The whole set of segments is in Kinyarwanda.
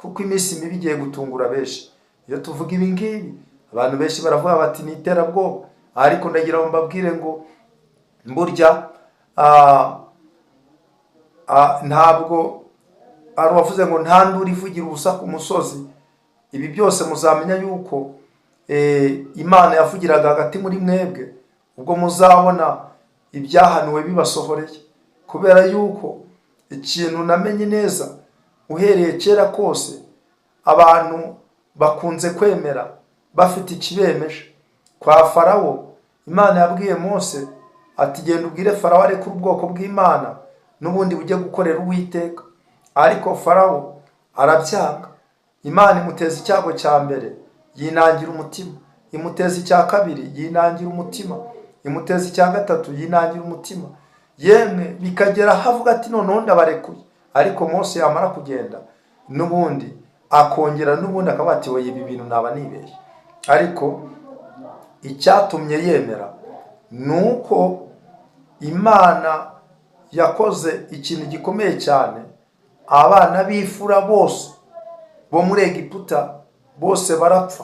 Kuko iminsi mibi igiye gutungura benshi. Iyo tuvuga ibi ngibi, abantu benshi baravuga bati ni iterabwoba, ariko ndagira ngo mbabwire ngo burya ntabwo hari uwavuze ngo nta nduru ivugira ubusa ku musozi. Ibi byose muzamenya yuko Imana yavugiraga hagati muri mwebwe ubwo muzabona ibyahanuwe bibasohoreye. Kubera yuko ikintu namenye neza, uhereye kera kose abantu bakunze kwemera bafite ikibemeje. Kwa Farawo, Imana yabwiye Mose ati: "Genda ubwire Farawo areke ubwoko bw'Imana n'ubundi bujye gukorera Uwiteka." Ariko Farawo arabyanga. Imana imuteza icyago cya mbere, yinangira umutima. Imuteza icya kabiri, yinangira umutima. Imuteza icya gatatu, yinangira umutima. Yemwe bikagera aho avuga ati: "Noneho ndabarekuye." Ariko Mose yamara kugenda, n'ubundi akongera, n'ubundi akaba ati: "Oya, ibi bintu naba nibeshye." Ariko icyatumye yemera ni uko Imana yakoze ikintu gikomeye cyane. Abana b'imfura bose bo muri Egiputa bose barapfa,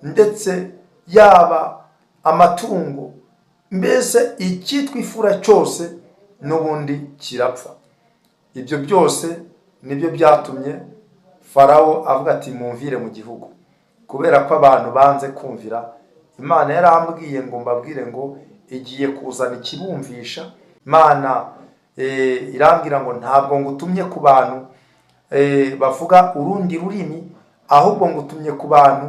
ndetse yaba amatungo, mbese icyitwa imfura cyose n'ubundi kirapfa. Ibyo byose nibyo byatumye Farawo avuga ati: "Mumvire mu gihugu." Kubera ko abantu banze kumvira, Imana yarambwiye ngo mbabwire ngo igiye kuzana ikibumvisha. Imana irambwira ngo ntabwo ngutumye ku bantu bavuga urundi rurimi, ahubwo ngutumye ku bantu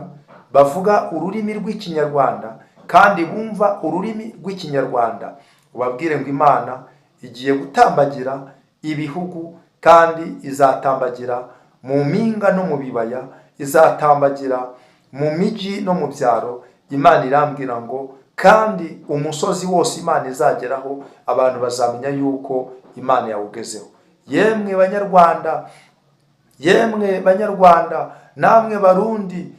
bavuga ururimi rw'Ikinyarwanda kandi bumva ururimi rw'Ikinyarwanda. Ubabwire ngo Imana igiye gutambagira ibihugu, kandi izatambagira mu mpinga no mu bibaya, izatambagira mu mijyi no mu byaro. Imana irambwira ngo kandi umusozi wose Imana izageraho, abantu bazamenya yuko Imana yawugezeho. Yemwe Banyarwanda, yemwe Banyarwanda, namwe Barundi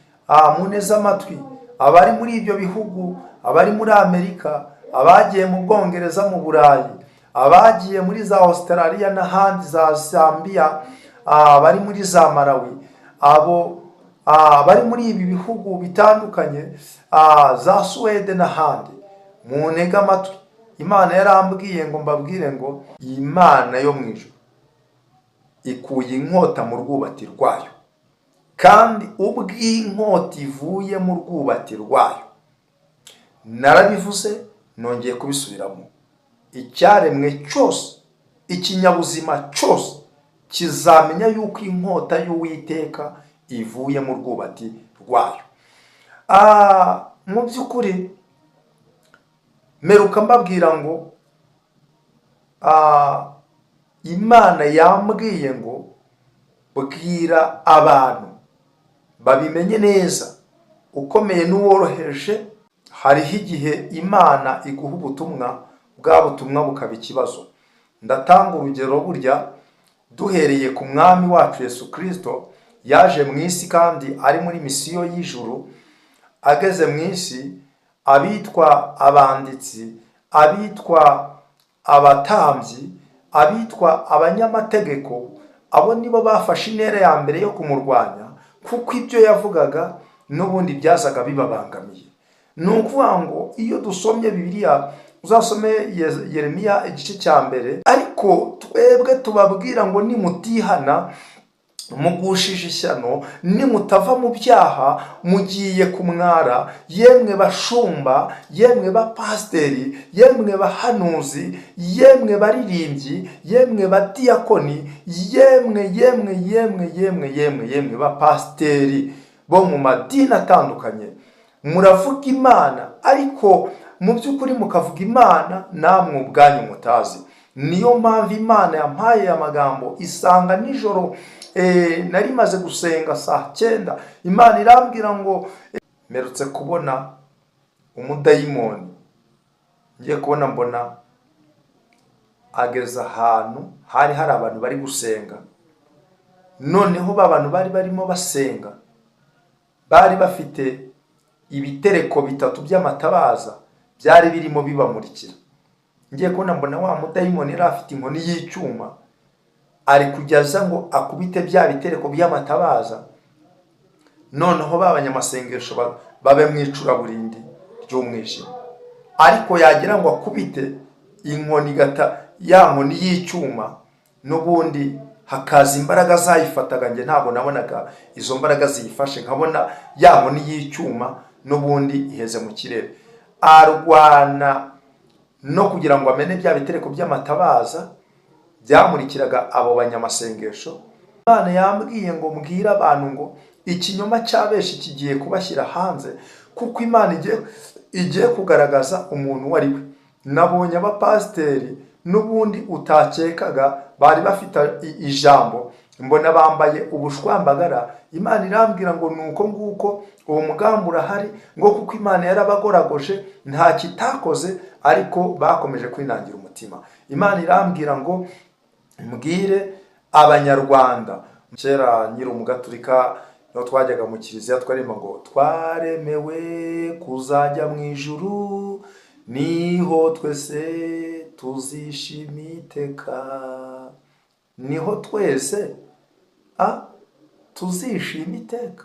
muneze amatwi, abari muri ibyo bihugu, abari muri Amerika, abagiye mu Bwongereza, mu Burayi, abagiye muri za Australia n'ahandi, za Zambia, abari muri za Malawi, abo bari muri ibi bihugu bitandukanye, za Suwede n'ahandi, muntege amatwi. Imana yarambwiye ngo mbabwire ngo Imana yo mu ijuru ikuye inkota mu rwubati rwayo, kandi ubw'inkota ivuye mu rwubati rwayo, narabivuze nongeye kubisubiramo, icyaremwe cyose, ikinyabuzima cyose kizamenya yuko inkota y'Uwiteka ivuye mu rwubati rwayo. Mu by'ukuri meruka mbabwira ngo Imana yambwiye ngo bwira abantu babimenye neza, ukomeye n'uworoheje. Hariho igihe Imana iguha ubutumwa, bwa butumwa bukaba ikibazo. Ndatanga urugero: burya duhereye ku Mwami wacu Yesu Kirisito, yaje mu isi kandi ari muri misiyo y'ijuru. Ageze mu isi, abitwa abanditsi, abitwa abatambyi, abitwa abanyamategeko, abo nibo bafashe intera ya mbere yo kumurwanya, kuko ibyo yavugaga n'ubundi byazaga bibabangamiye. Ni ukuvuga ngo iyo dusomye Bibiliya, uzasome Yeremiya igice cya mbere: "Ariko twebwe tubabwira ngo nimutihana mugushije ishyano, nimutava mu byaha mugiye kumwara." Yemwe bashumba, yemwe bapasiteri, yemwe bahanuzi, yemwe baririmbyi, yemwe badiyakoni, yemwe, yemwe, yemwe, yemwe, yemwe, yemwe bapasiteri bo mu madini atandukanye, muravuga Imana, ariko mu by'ukuri mukavuga Imana namwe ubwanyu mutazi. Niyo mpamvu Imana yampaye aya magambo isanga nijoro nari maze gusenga saa 9, Imana irambwira ngo mperutse kubona umudayimoni. Ngiye kubona mbona ageze ahantu hari hari abantu bari gusenga. Noneho ba bantu bari barimo basenga bari bafite ibitereko bitatu by'amatabaza byari birimo bibamurikira. Ngiye kubona mbona wa mudayimoni yari afite inkoni y'icyuma. Ari kujya aza ngo akubite bya bitereko by'amatabaza, noneho ba banyamasengesho babe mu icuraburindi ry'umwijima. Ariko yagira ngo akubite inkoni igata ya nkoni y'icyuma, n'ubundi hakaza imbaraga zayifataga. Njye ntabwo nabonaga izo mbaraga ziyifashe, nkabona ya nkoni y'icyuma n'ubundi iheze mu kirere. Arwana no kugira ngo amene bya bitereko by'amatabaza byamurikiraga abo banyamasengesho. Imana yambwiye ngo mbwire abantu ngo ikinyoma cya benshi kigiye kubashyira hanze, kuko Imana igiye kugaragaza umuntu uwo ari we. Nabonye abapasiteri n'ubundi utakekaga bari bafite ijambo, mbona bambaye ubushwambagara. Imana irambwira ngo nuko nguko uwo mugambi urahari, ngo kuko Imana yarabagoragoje nta kitakoze, ariko bakomeje kwinangira umutima. Imana irambwira ngo mbwire Abanyarwanda. Kera nkiri umugaturika, niho twajyaga mu kiliziya twaririmba ngo twaremewe kuzajya mu ijuru, niho twese tuzishima iteka. Niho twese tuzishima iteka.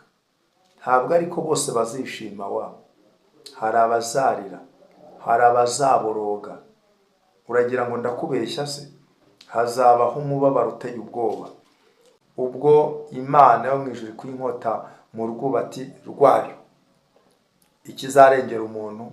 Ntabwo ariko bose bazishima wa, hari abazarira, hari abazaboroga. Uragira ngo ndakubeshya se? Hazabaho umubabaro uteye ubwoba, ubwo Imana yo mu ijuru ikuye inkota mu rwubati rwayo. Ikizarengera umuntu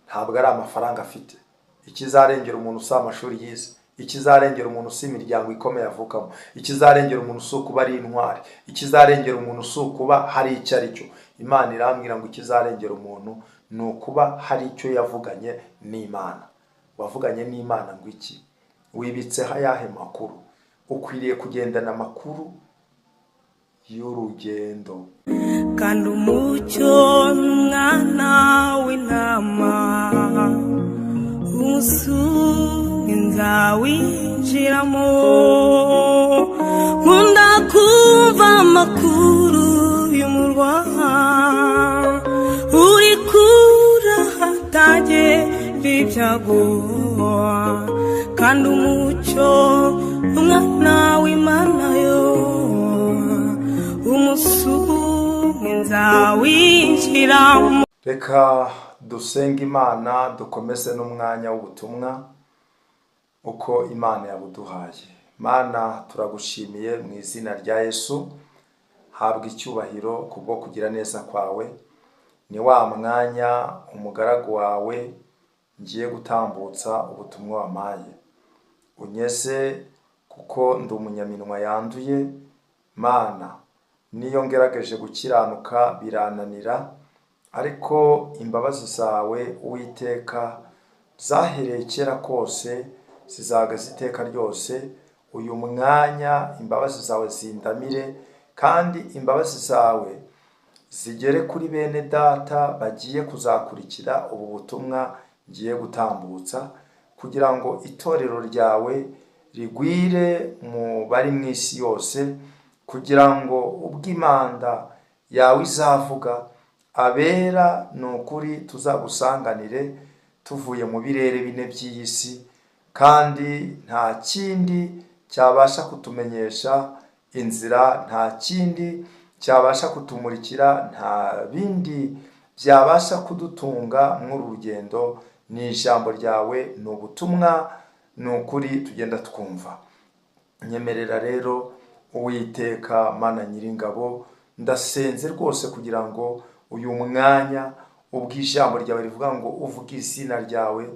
ntabwo ari amafaranga afite, ikizarengera umuntu si amashuri yize, ikizarengera umuntu si imiryango ikomeye avukamo, ikizarengera umuntu si ukuba ari intwari, ikizarengera umuntu si ukuba hari icyo ari cyo. Imana irambwira ngo ikizarengera umuntu ni ukuba hari icyo yavuganye n'Imana. Wavuganye n'Imana ngo iki? Wibitseho ayahe makuru? Ukwiriye kugendana amakuru y'urugendo. Kandi umucyo n'umwana w'intama umusumwe nzawinjiramo. Nkunda kumva amakuru y'umurwa uri kurahatage ibyago, kandi umucyo umwana w'Imana yo umusumwe nzawinjiramo. Reka dusenge Imana, dukomeze n'umwanya w'ubutumwa uko Imana yabuduhaye. Mana, turagushimiye mu izina rya Yesu, habwa icyubahiro kubwo kugira neza kwawe. Ni wa mwanya umugaragu wawe ngiye gutambutsa ubutumwa wampaye, unyeze kuko ndi umunyaminwa yanduye. Mana, niyo ngerageje gukiranuka birananira, ariko imbabazi zawe Uwiteka zahereye kera kose zizagaza iteka ryose. Uyu mwanya imbabazi zawe zindamire, kandi imbabazi zawe zigere kuri bene data bagiye kuzakurikira ubu butumwa ngiye gutambutsa, kugira ngo itorero ryawe rigwire mu bari mu isi yose, kugira ngo ubwo imanda yawe izavuga abera ni ukuri tuzagusanganire tuvuye mu birere bine by'iyi si, kandi nta kindi cyabasha kutumenyesha inzira, nta kindi cyabasha kutumurikira, nta bindi byabasha kudutunga muri uru rugendo. Ni ijambo ryawe, ni ubutumwa, ni ukuri tugenda twumva. Nyemerera rero Uwiteka Mana Nyiringabo, ndasenze rwose kugira ngo uyu mwanya ubwo ijambo ryawe rivuga ngo uvuge izina ryawe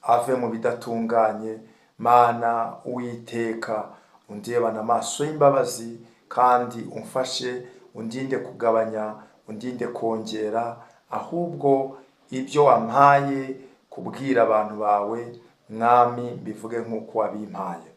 ave mu bidatunganye. Mana Uwiteka, undebana amaso y'imbabazi kandi umfashe, undinde kugabanya, undinde kongera, ahubwo ibyo wampaye kubwira abantu bawe Mwami mbivuge nk'uko wabimpaye.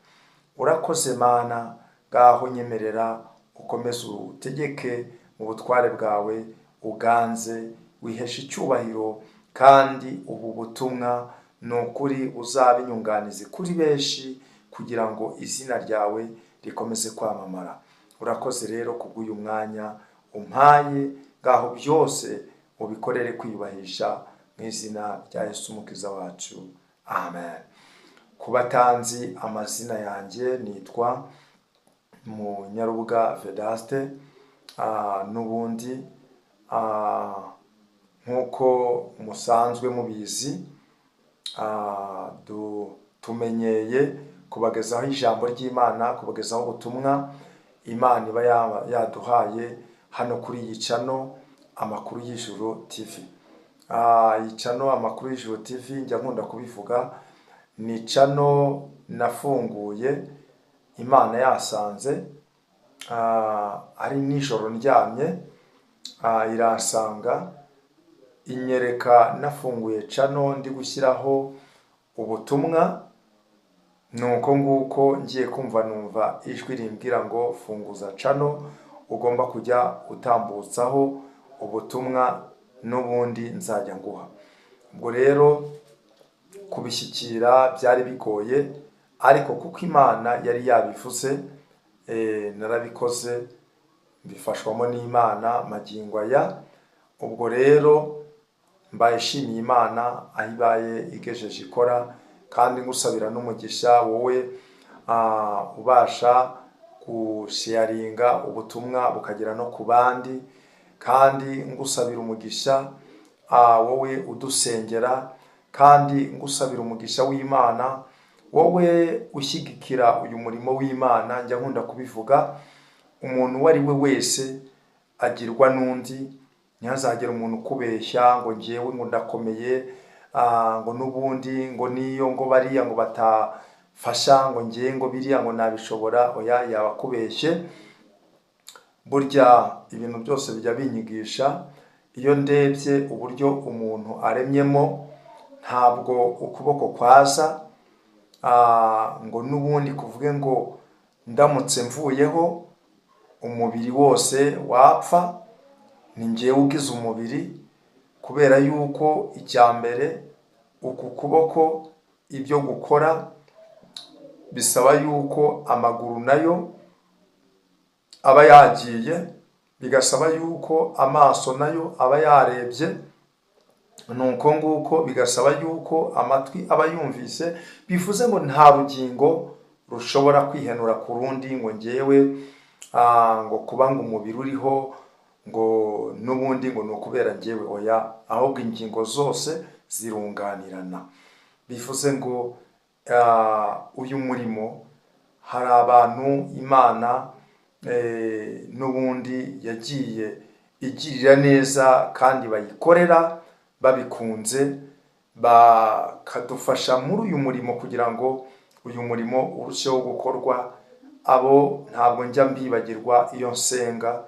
Urakoze Mana, ngaho nyemerera ukomeze utegeke mu butware bwawe, uganze, wiheshe icyubahiro, kandi ubu butumwa ni ukuri uzaba inyunganizi kuri benshi kugira ngo izina ryawe rikomeze kwamamara. Urakoze rero kubw'uyu mwanya umpaye, ngaho byose ubikorere kwiyubahisha mu izina rya Yesu Umukiza wacu, amen. Ku batanzi amazina yanjye, nitwa Munyarubuga Vedaste. N'ubundi nk'uko musanzwe mubizi, tumenyeye kubagezaho ijambo ry'Imana, kubagezaho ubutumwa Imana iba yaduhaye hano kuri iyi channel Amakuru y'Ijuru TV. Iyi channel Amakuru y'Ijuru TV, njya nkunda kubivuga, ni channel nafunguye Imana yasanze ari nijoro ndyamye, iransanga inyereka nafunguye channel ndi gushyiraho ubutumwa. Nuko nguko ngiye kumva numva ijwi rimbwira ngo funguza channel ugomba kujya utambutsaho ubutumwa n'ubundi nzajya nguha. Ubwo rero kubishyikira byari bigoye, ariko kuko Imana yari yabivuze, narabikoze mbifashwamo n'Imana magingo aya. Ubwo rero mbaye nshimiye Imana aho ibaye igejeje ikora, kandi ngusabira n'umugisha wowe ubasha gusharinga ubutumwa bukagera no ku bandi, kandi ngusabira umugisha wowe udusengera, kandi ngusabira umugisha w'Imana wowe ushyigikira uyu murimo w'Imana. Njya nkunda kubivuga, umuntu uwo ari we wese agirwa n'undi. Ntihazagire umuntu ukubeshya ngo ngewe ngo ndakomeye, ngo n'ubundi ngo niyo ngo bariya ngo batafasha ngo ngewe ngo biriya ngo nabishobora. Oya, yaba akubeshye. Burya ibintu byose bijya binyigisha iyo ndebye uburyo umuntu aremyemo. Ntabwo ukuboko kwaza ngo n'ubundi kuvuge ngo ndamutse mvuyeho umubiri wose wapfa. Ni ngewe ugize umubiri, kubera yuko icya mbere uku kuboko ibyo gukora bisaba yuko amaguru nayo aba yagiye, bigasaba yuko amaso nayo aba yarebye, nuko nguko bigasaba yuko amatwi aba yumvise. Bivuze ngo nta rugingo rushobora kwihenura ku rundi ngo ngewe ngo kuba ngo umubiri uriho ngo n'ubundi ngo ni ukubera ngewe. Oya, ahubwo ingingo zose zirunganirana. Bivuze ngo uyu murimo hari abantu Imana n'ubundi yagiye igirira neza kandi bayikorera babikunze, bakadufasha muri uyu murimo kugira ngo uyu murimo urusheho gukorwa. Abo ntabwo njya mbibagirwa iyo nsenga,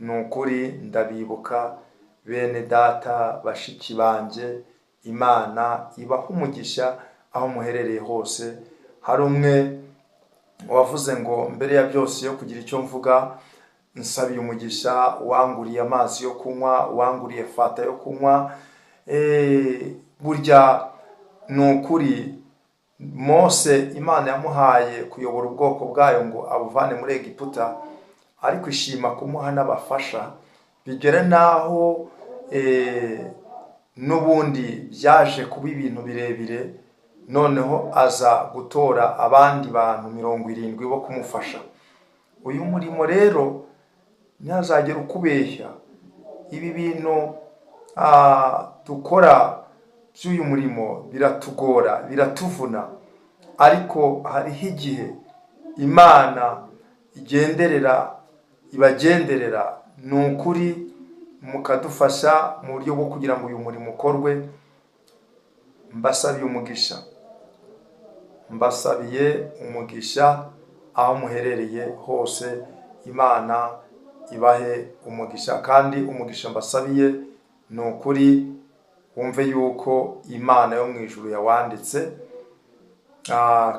ni ukuri ndabibuka. Bene data, bashiki banjye, Imana ibaha umugisha aho muherereye hose. Hari umwe wavuze ngo mbere ya byose yo kugira icyo mvuga, nsabiye umugisha wanguriye amazi yo kunywa, wanguriye fanta yo kunywa. Burya ni ukuri, Mose Imana yamuhaye kuyobora ubwoko bwayo ngo abuvane muri Egiputa, ariko ishima kumuha n'abafasha, bigere n'aho n'ubundi byaje kuba ibintu birebire. Noneho aza gutora abandi bantu 70 bo kumufasha uyu murimo. Rero ntihazagere ukubeshya. Ibi bintu dukora by'uyu murimo biratugora, biratuvuna, ariko hariho igihe Imana igenderera, ibagenderera, ni ukuri, mukadufasha mu buryo bwo kugira ngo uyu murimo ukorwe. Mbasabiye umugisha, mbasabiye umugisha aho muherereye hose. Imana ibahe umugisha, kandi umugisha mbasabiye ni ukuri wumve yuko Imana yo mu ijuru yawanditse.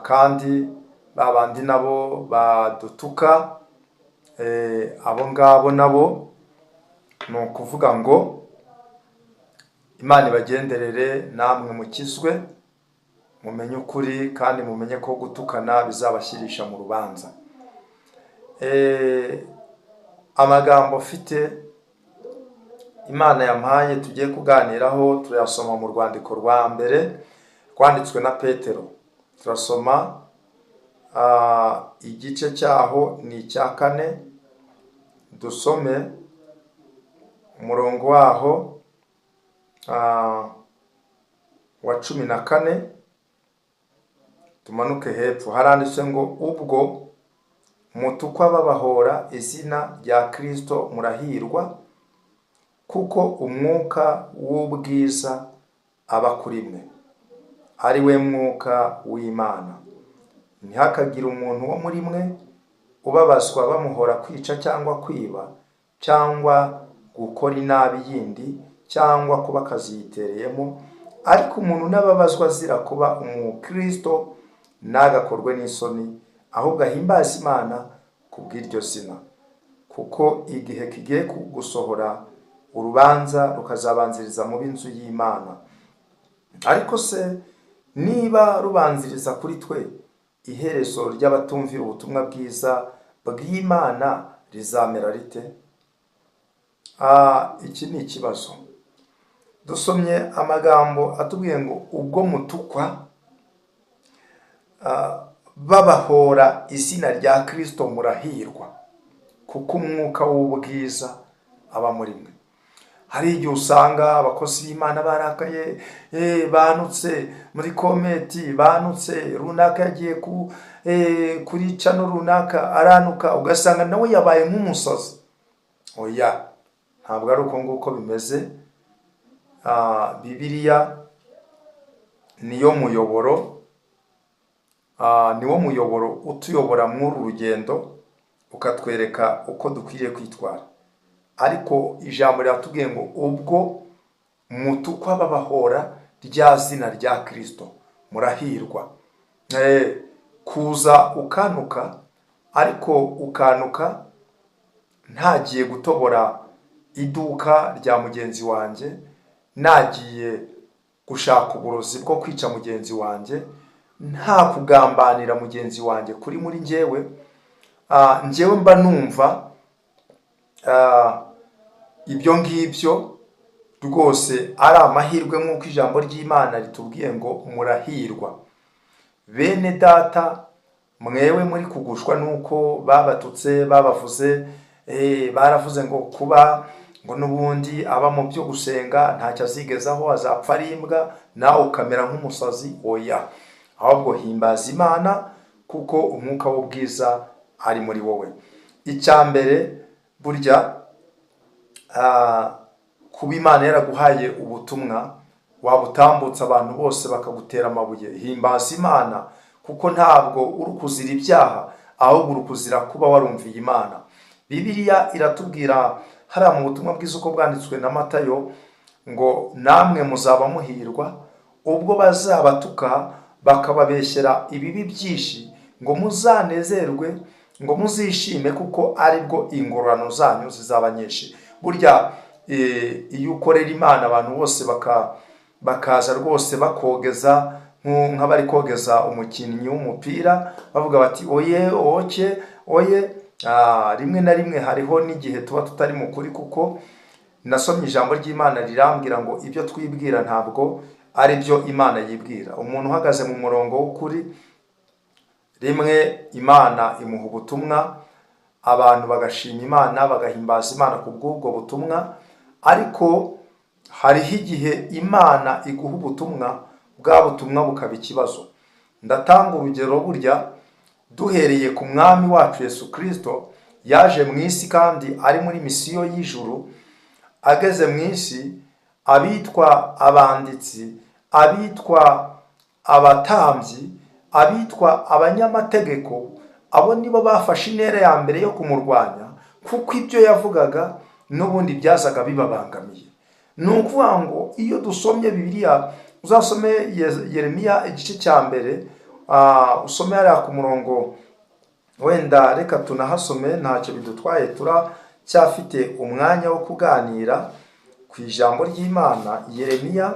Kandi ba bandi nabo badutuka, abo ngabo nabo ni ukuvuga ngo Imana ibagenderere namwe mukizwe, mumenye ukuri, kandi mumenye ko gutukana bizabashyirisha mu rubanza. Amagambo mfite Imana yampaye tugiye kuganiraho turayasoma mu rwandiko rwa mbere rwanditswe na Petero. Turasoma Igice cyaho ni icya 4, dusome umurongo waho wa 14, tumanuke hepfo. Haranditse ngo: ubwo mutukwa babahora izina rya Kristo murahirwa, kuko umwuka w'ubwiza aba kuri mwe, ari we mwuka w'Imana. Ntihakagire umuntu wo muri mwe ubabazwa bamuhora kwica cyangwa kwiba cyangwa gukora inabi yindi cyangwa kuba akaziyitereyemo, ariko umuntu n'ababazwa azira kuba umukristo ntagakorwe n'isoni, ahubwo ahimbaze Imana kubw'iryo zina, kuko igihe kigiye gusohora urubanza rukazabanziriza mu b'inzu y'Imana. Ariko se niba rubanziriza kuri twe, iherezo ry'abatumvira ubutumwa bwiza bw'Imana rizamera rite? Iki ni ikibazo. Dusomye amagambo atubwiye ngo ubwo mutukwa babahora izina rya Kristo murahirwa, kuko umwuka w'ubwiza aba muri mwe. Hari igihe usanga abakozi b'Imana barakaye, banutse muri comment, banutse runaka yagiye kuri channel runaka aranuka, ugasanga nawe yabaye nk'umusazi. Oya, ntabwo ari uko nguko bimeze. Bibiliya niyo muyoboro, niwo muyoboro utuyobora muri uru rugendo, ukatwereka uko dukwiriye kwitwara. Ariko ijambo riratubwiye ngo ubwo mutukwa babahora rya zina rya Kristo murahirwa. Kuza ukanuka, ariko ukanuka ntagiye gutobora iduka rya mugenzi wanjye, nagiye gushaka uburozi bwo kwica mugenzi wanjye, nta kugambanira mugenzi wanjye kuri muri njyewe. Njyewe mba numva ibyo ngibyo rwose ari amahirwe, nk'uko ijambo ry'Imana ritubwiye ngo murahirwa. Bene data, mwewe muri kugushwa nuko babatutse, babavuze, baravuze ngo kuba ngo n'ubundi aba mu byo gusenga ntacyo azigezaho, azapfa ari imbwa, nawe ukamera nk'umusazi. Oya, ahubwo himbaza Imana, kuko umwuka w'ubwiza ari muri wowe. Icya mbere, burya kuba Imana yaraguhaye ubutumwa, wabutambutsa abantu bose bakagutera amabuye, himbaza Imana, kuko ntabwo uri kuzira ibyaha, ahubwo uri kuzira kuba warumviye Imana. Bibiliya iratubwira hariya mu butumwa bwiza uko bwanditswe na Matayo ngo namwe muzaba muhirwa ubwo bazabatuka bakababeshyera ibibi byinshi, ngo muzanezerwe, ngo muzishime, kuko aribwo ingororano zanyu zizaba nyinshi. Burya iyo ukorera Imana, abantu bose bakaza rwose bakogeza nk'abari kogeza umukinnyi w'umupira, bavuga bati oye oke oye. Rimwe na rimwe hariho n'igihe tuba tutari mu kuri, kuko nasomye ijambo ry'Imana rirambwira ngo ibyo twibwira ntabwo ari byo Imana yibwira. Umuntu uhagaze mu murongo w'ukuri, rimwe Imana imuha ubutumwa, abantu bagashima Imana, bagahimbaza Imana ku bw'ubwo butumwa. Ariko hariho igihe Imana iguha ubutumwa, bwa butumwa bukaba ikibazo. Ndatanga urugero, burya duhereye ku mwami wacu Yesu Kirisito, yaje mu isi kandi ari muri misiyo y'ijuru. Ageze mu isi, abitwa abanditsi, abitwa abatambyi, abitwa abanyamategeko, abo nibo bafashe intera ya mbere yo kumurwanya, kuko ibyo yavugaga n'ubundi byazaga bibabangamiye. Ni ukuvuga ngo iyo dusomye Bibiliya, uzasome Yeremiya igice cya 1, usome hariya ku murongo, wenda reka tunahasome, ntacyo bidutwaye, turacyafite umwanya wo kuganira ku ijambo ry'Imana. Yeremiya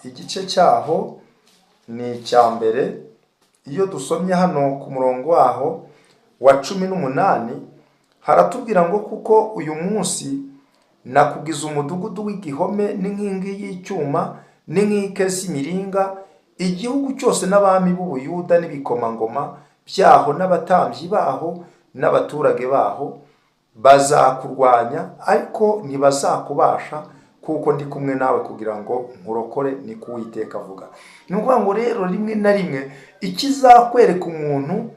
igice cyaho ni icya 1. Iyo dusomye hano ku murongo waho wa 18, haratubwira ngo kuko uyu munsi nakugize umudugudu w'igihome n'inkingi y'icyuma n'inkike z'imiringa. Igihugu cyose n'abami b'Ubuyuda n'ibikomangoma byaho n'abatambyi baho n'abaturage baho bazakurwanya, ariko ntibazakubasha, kuko ndi kumwe nawe kugira ngo nkurokore, ni ko Uwiteka avuga. Ni ukuvuga ngo rero rimwe na rimwe ikizakwereka umuntu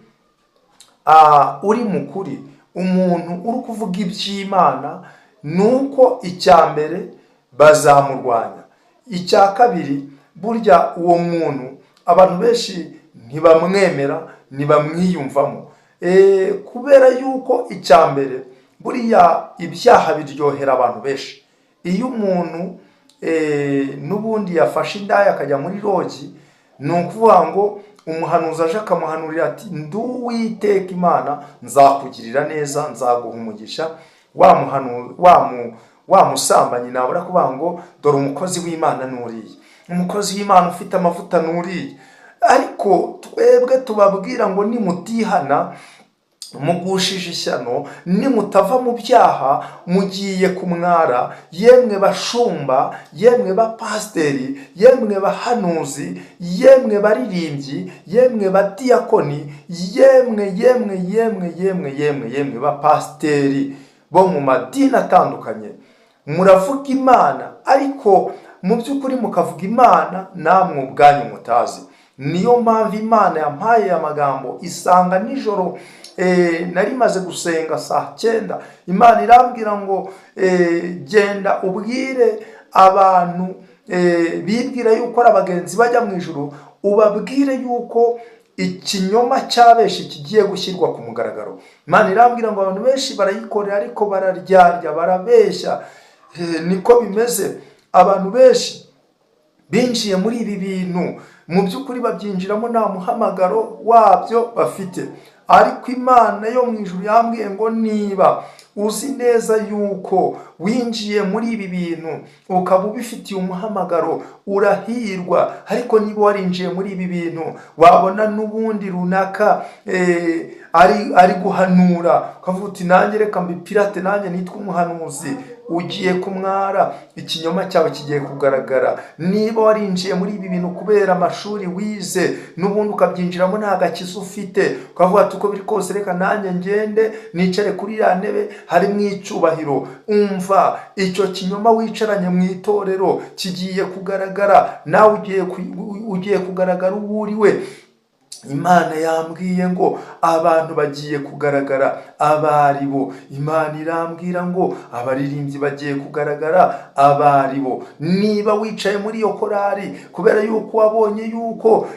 uri mu kuri, umuntu uri kuvuga iby'Imana, ni uko icya mbere bazamurwanya, icya kabiri burya uwo muntu abantu benshi ntibamwemera, ntibamwiyumvamo. Kubera yuko icya mbere buriya ibyaha biryohera abantu benshi. Iyo umuntu n'ubundi yafashe indaya akajya muri lodge, ni ukuvuga ngo umuhanuzi aje akamuhanurira ati: "Ndi Uwiteka Imana, nzakugirira neza, nzaguha umugisha." Wa musambanyi nabura kuvuga ngo: "Dore umukozi w'Imana nuriye, umukozi w'Imana ufite amavuta nuriye." Ariko twebwe tubabwira ngo nimutihana mugushije ishyano, nimutava mu byaha mugiye kumwara. Yemwe bashumba, yemwe bapasiteri, yemwe bahanuzi, yemwe baririmbyi, yemwe badiyakoni, yemwe, yemwe, yemwe, yemwe, yemwe, yemwe bapasiteri bo mu madini atandukanye, muravuga Imana ariko mu by'ukuri mukavuga Imana namwe ubwanyu mutazi. Niyo mpamvu Imana yampaye aya magambo isanga nijoro. Nari maze gusenga saa 9, Imana irambwira ngo: "Genda ubwire abantu bibwira yuko ari abagenzi bajya mu ijuru, ubabwire yuko ikinyoma cya benshi kigiye gushyirwa ku mugaragaro." Imana irambwira ngo abantu benshi barayikorera ariko bararyarya, barabeshya. Niko bimeze, abantu benshi binjiye muri ibi bintu mu by'ukuri babyinjiramo nta muhamagaro wabyo bafite. Ariko Imana yo mu ijuru yambwiye ngo niba uzi neza yuko winjiye muri ibi bintu ukaba ubifitiye umuhamagaro, urahirwa. Ariko niba warinjiye muri ibi bintu, wabona n'ubundi runaka ari guhanura, ukavuga uti: "Nanjye reka mbipirate, nanjye nitwe umuhanuzi," ugiye kumwara, ikinyoma cyawe kigiye kugaragara. Niba warinjiye muri ibi bintu kubera amashuri wize, n'ubundi ukabyinjiramo nta gakiza ufite, ukavuga ati: "Uko biri kose reka nanjye ngende nicare kuri iriya ntebe harimo icyubahiro," umva, icyo kinyoma wicaranye mu itorero kigiye kugaragara, nawe ugiye kugaragara uwo uri we. Imana yambwiye ngo abantu bagiye kugaragara abaribo. Imana irambwira ngo abaririmbyi bagiye kugaragara abaribo. Niba wicaye muri iyo korari kubera yuko wabonye yuko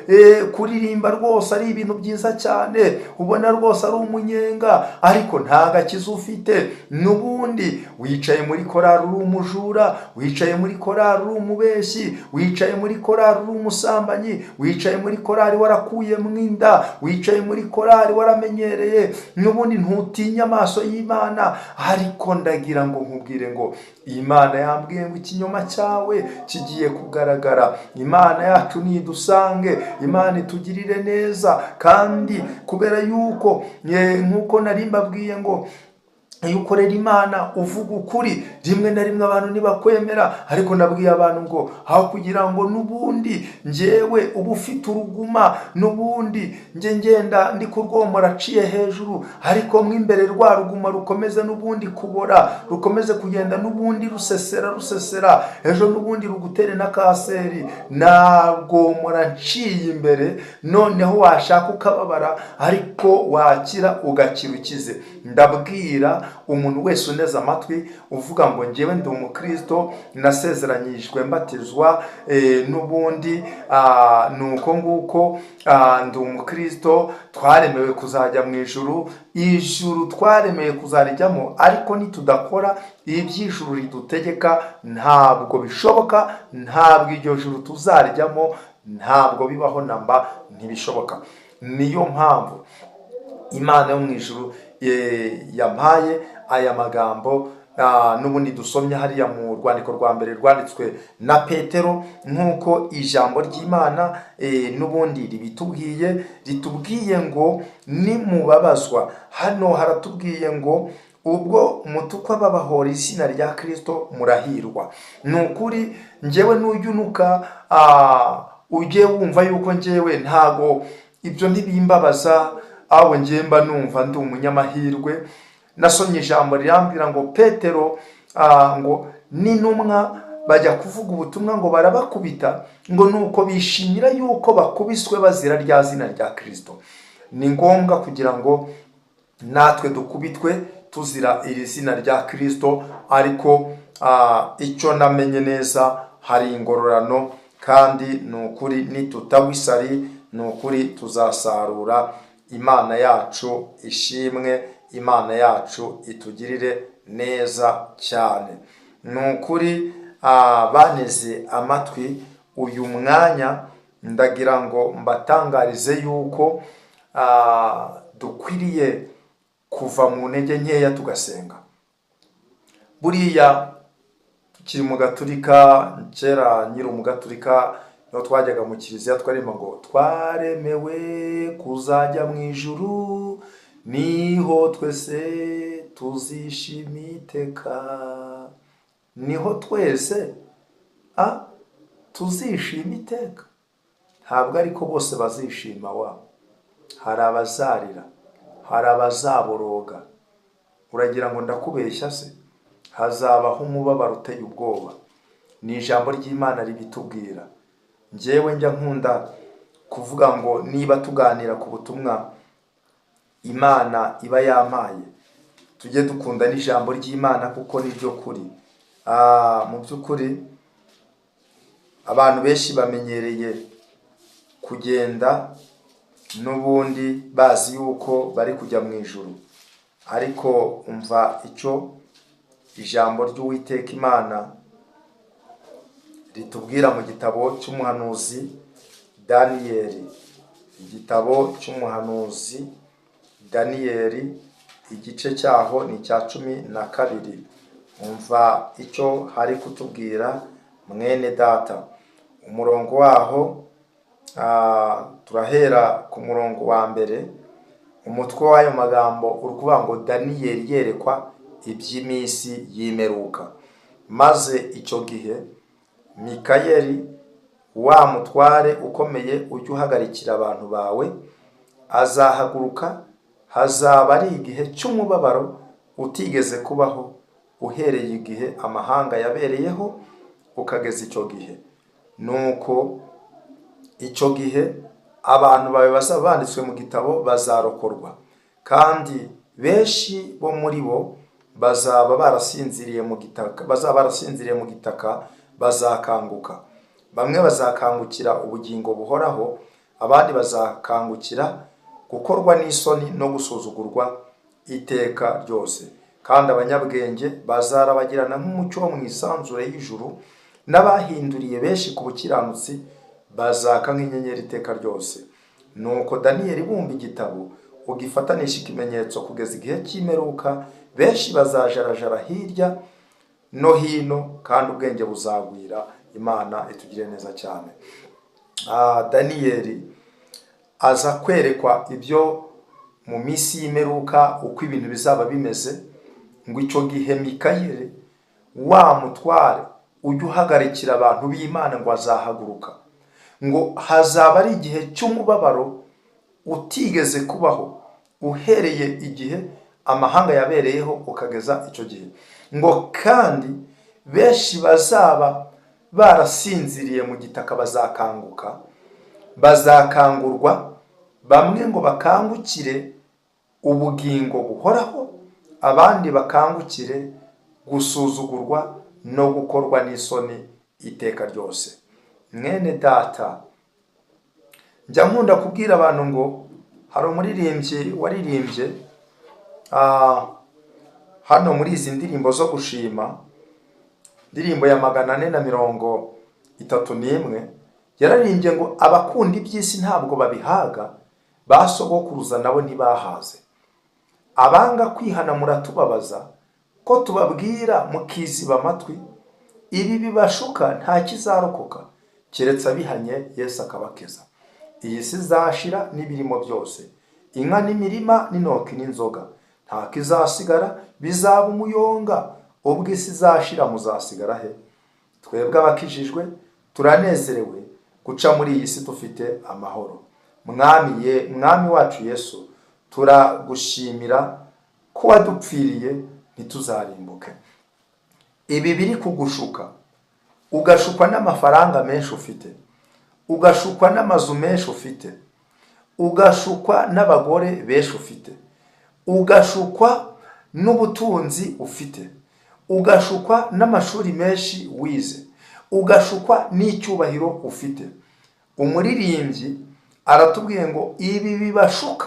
kuririmba rwose ari ibintu byiza cyane, ubona rwose ari umunyenga, ariko nta gakiza ufite, n'ubundi wicaye muri korari uri umujura, wicaye muri korari uri umubeshyi, wicaye muri korari uri umusambanyi, wicaye muri korari warakuyemo inda, wicaye muri korari waramenyereye, n'ubundi ntutinya amaso y'Imana. Ariko ndagira ngo nkubwire ngo Imana yambwiye ngo ikinyoma cyawe kigiye kugaragara. Imana yacu nidusange, Imana itugirire neza. Kandi kubera yuko nk'uko nari mbabwiye ngo iyo ukorera Imana uvuga ukuri, rimwe na rimwe abantu ntibakwemera. Ariko nabwiye abantu ngo aho kugira ngo n'ubundi njyewe uba ufite uruguma, n'ubundi njye ngenda ndi kurwomora aciye hejuru, ariko mo imbere rwa ruguma rukomeze n'ubundi kubora, rukomeze kugenda n'ubundi rusesera rusesera, ejo n'ubundi rugutere na kanseri, narwomora nciye imbere, noneho washaka ukababara, ariko wakira ugakira ukize. Ndabwira umuntu wese uneze amatwi uvuga ngo: "Ngewe ndi umukristo, nasezeranyijwe mbatizwa, n'ubundi ni uko nguko, ndi umukristo, twaremewe kuzajya mu ijuru." Ijuru twaremewe kuzarijyamo, ariko nitudakora iby'ijuru ridutegeka ntabwo bishoboka, ntabwo iryo juru tuzarijyamo, ntabwo bibaho namba, ntibishoboka. Niyo mpamvu Imana yo mu ijuru yampaye aya magambo n'ubundi dusomye hariya mu rwandiko rwa mbere rwanditswe na Petero, nk'uko ijambo ry'Imana n'ubundi ribitubwiye, ritubwiye ngo nimubabazwa. Hano haratubwiye ngo ubwo mutukwa babahora izina rya Kirisito murahirwa. Ni ukuri njyewe nujya unuka. Ujye wumva yuko njyewe ntago ibyo ntibimbabaza, aho njye mba numva ndi umunyamahirwe. Nasomye ijambo rirambwira ngo Petero ngo n'intumwa bajya kuvuga ubutumwa ngo barabakubita, ngo nuko bishimira yuko bakubiswe bazira rya zina rya Kirisito. Ni ngombwa kugira ngo natwe dukubitwe tuzira iri zina rya Kirisito, ariko icyo namenye neza, hari ingororano, kandi ni ukuri nitutagwa isari, ni ukuri tuzasarura. Imana yacu ishimwe, Imana yacu itugirire neza cyane. Ni ukuri baneze amatwi uyu mwanya, ndagira ngo mbatangarize yuko dukwiriye kuva mu ntege nkeya tugasenga. Buriya tukiri mu Gaturika, kera nkiri Umugaturika, niho twajyaga mu kiliziya twaririmba ngo twaremewe kuzajya mu ijuru, niho twese tuzishima iteka, niho twese tuzishima iteka. Ntabwo ariko bose bazishima wa, hari abazarira, hari abazaboroga. Uragira ngo ndakubeshya se? Hazabaho umubabaro uteye ubwoba, ni ijambo ry'Imana ribitubwira. Njyewe njya nkunda kuvuga ngo niba tuganira ku butumwa Imana iba yampaye, tujye dukunda n'ijambo ry'Imana kuko niryo kuri. Mu by'ukuri abantu benshi bamenyereye kugenda n'ubundi bazi yuko bari kujya mu ijuru, ariko umva icyo ijambo ry'Uwiteka Imana ritubwira mu gitabo cy'umuhanuzi Daniyeli. Igitabo cy'umuhanuzi Daniyeli, igice cyaho ni icya 12. Umva icyo hari kutubwira, mwene data. Umurongo waho, turahera ku murongo wa mbere. Umutwe w'ayo magambo uri kuvuga ngo Daniyeli yerekwa iby'iminsi y'imperuka. Maze icyo gihe Mikayeli, wa mutware ukomeye ujya uhagarikira abantu bawe, azahaguruka. Hazaba ari igihe cy'umubabaro utigeze kubaho uhereye igihe amahanga yabereyeho ukageza icyo gihe. Nuko icyo gihe abantu bawe bazaba banditswe mu gitabo bazarokorwa, kandi benshi bo muri bo bazaba barasinziriye mu gitaka, bazaba barasinziriye mu gitaka bazakanguka. Bamwe bazakangukira ubugingo buhoraho, abandi bazakangukira gukorwa n'isoni no gusuzugurwa iteka ryose. Kandi abanyabwenge bazarabagirana nk'umucyo wo mu isanzure y'ijuru, n'abahinduriye benshi ku bukiranutsi bazaka nk'inyenyeri iteka ryose. Nuko Daniyeli, bumba igitabo, ugifatanisha ikimenyetso kugeza igihe cy'imperuka. Benshi bazajarajara hirya no hino, kandi ubwenge buzagwira. Imana itugire neza cyane. Daniyeli aza kwerekwa ibyo mu minsi y'imperuka, uko ibintu bizaba bimeze, ngo icyo gihe Mikayeli, wa mutware ujya uhagarikira abantu b'Imana, ngo azahaguruka, ngo hazaba ari igihe cy'umubabaro utigeze kubaho uhereye igihe amahanga yabereyeho ukageza icyo gihe, ngo kandi benshi bazaba barasinziriye mu gitaka bazakanguka, bazakangurwa. Bamwe ngo bakangukire ubugingo buhoraho, abandi bakangukire gusuzugurwa no gukorwa n'isoni iteka ryose. Mwene data, njya nkunda kubwira abantu ngo hari umuririmbyi waririmbye hano muri izi ndirimbo zo gushima, indirimbo ya 431, yararirimbye ngo abakunda iby'isi ntabwo babihaga, ba sogokuruza nabo ntibahaze. Abanga kwihana muratubabaza, ko tubabwira mukiziba amatwi. Ibi bibashuka nta kizarokoka, keretse abihanye Yesu akabakiza. Iyi si izashira n'ibirimo byose, inka n'imirima n'intoki n'inzoga, nta kizasigara, bizaba umuyonga. Ubwo isi izashira muzasigara he? Twebwe abakijijwe turanezerewe. guca muri iyi si dufite amahoro. Mwami ye, Mwami wacu Yesu, turagushimira ko wadupfiriye ntituzarimbuke. Ibi biri kugushuka, ugashukwa n'amafaranga menshi ufite, ugashukwa n'amazu menshi ufite, ugashukwa n'abagore benshi ufite, ugashukwa n'ubutunzi ufite, ugashukwa n'amashuri menshi wize, ugashukwa n'icyubahiro ufite. Umuririmbyi aratubwiye ngo ibi bibashuka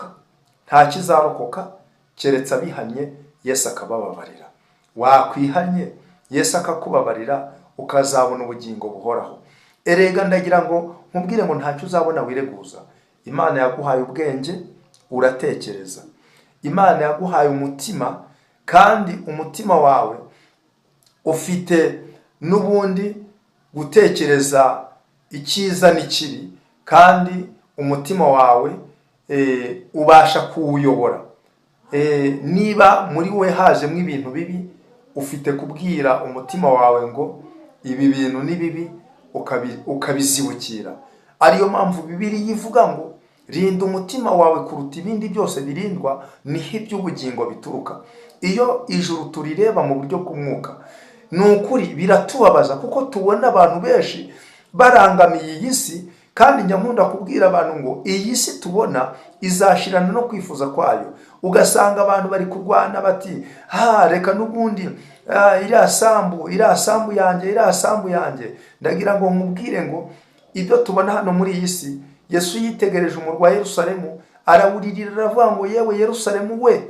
nta kizarokoka keretse abihannye, Yesu akabababarira. Wakwihannye Yesu akakubabarira, ukazabona ubugingo buhoraho. Erega ndagira ngo nkubwire ngo ntacyo uzabona wireguza. Imana yaguhaye ubwenge, uratekereza. Imana yaguhaye umutima, kandi umutima wawe ufite n'ubundi gutekereza icyiza n'ikibi, kandi umutima wawe ubasha kuwuyobora. Niba muri we hajemo ibintu bibi, ufite kubwira umutima wawe ngo ibi bintu ni bibi, ukabizibukira. Ariyo mpamvu Bibiliya ivuga ngo rinda umutima wawe kuruta ibindi byose birindwa, niho iby'ubugingo bituruka. Iyo ijuru turireba mu buryo bw'umwuka, ni ukuri biratubabaza, kuko tubona abantu benshi barangamiye iyi si. Kandi njya nkunda kubwira abantu ngo iyi si tubona izashirana no kwifuza kwayo. Ugasanga abantu bari kurwana bati ha reka n'ubundi iriya sambu, iriya sambu yanjye, iriya sambu yanjye. Ndagira ngo nkubwire ngo ibyo tubona hano muri iyi si, Yesu yitegereje umurwa wa Yerusalemu arawuririra, aravuga ngo yewe Yerusalemu we,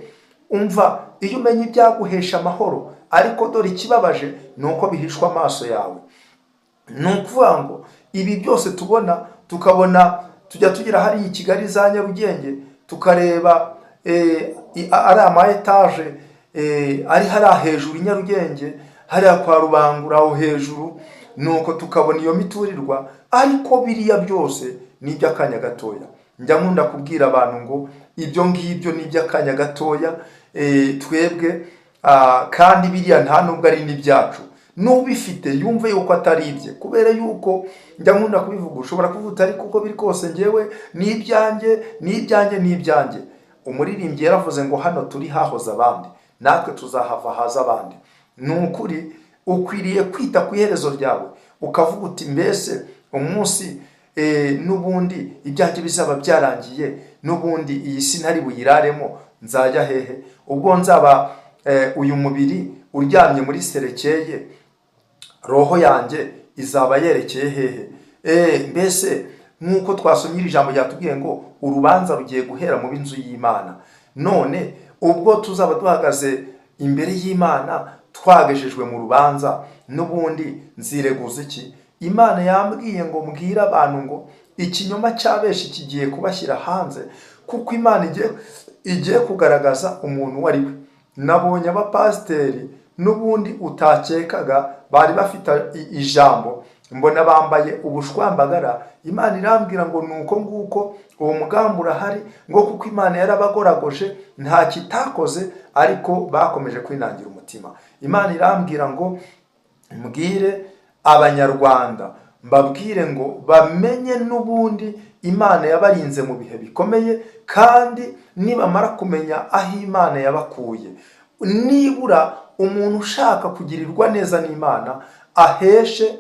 umva iyo umenya ibyaguhesha amahoro, ariko dore ikibabaje ni uko bihishwa amaso yawe. Ni ukuvuga ngo ibi byose tubona, tukabona tujya tugera hariya i Kigali za Nyarugenge, tukareba ari ama etaje ari hariya hejuru i Nyarugenge, hariya kwa Rubangura aho hejuru, nuko tukabona iyo miturirwa, ariko biriya byose ni iby'akanya gatoya. Njya nkunda kubwira abantu ngo ibyo ngibyo ni iby'akanya gatoya, twebwe kandi biriya nta nubwo ari n'ibyacu. N'ubifite yumve yuko atari ibye, kubera yuko njya nkunda kubivuga, ushobora kuvuga ariko uko biri kose njyewe ni ibyanjye, ni ibyanjye, ni ibyanjye. Umuririmbyi yaravuze ngo hano turi hahoze abandi, natwe tuzahava haza abandi. Ni ukuri ukwiriye kwita ku iherezo ryawe, ukavuga uti mbese umunsi n'ubundi ibyanjye bizaba byarangiye, n'ubundi iyi si ntari buyiraremo, nzajya hehe? Ubwo nzaba uyu mubiri uryamye muri serekeye, roho yanjye izaba yerekeye hehe? Mbese nk'uko twasomye iri jambo ryatubwiye ngo urubanza rugiye guhera mu b'inzu y'Imana, none ubwo tuzaba duhagaze imbere y'Imana twagejejwe mu rubanza, n'ubundi nzireguza iki? Imana yambwiye ngo mbwire abantu ngo ikinyoma cya benshi kigiye kubashyira hanze, kuko Imana igiye kugaragaza umuntu uwo ari we. Nabonye abapasiteri n'ubundi utakekaga bari bafite ijambo, mbona bambaye ubushwambagara. Imana irambwira ngo nuko nguko uwo mugambi urahari, ngo kuko Imana yarabagoragoje nta kitakoze, ariko bakomeje kwinangira umutima. Imana irambwira ngo mbwire Abanyarwanda, mbabwire ngo bamenye n'ubundi Imana yabarinze mu bihe bikomeye, kandi nibamara kumenya aho Imana yabakuye, nibura umuntu ushaka kugirirwa neza n'Imana aheshe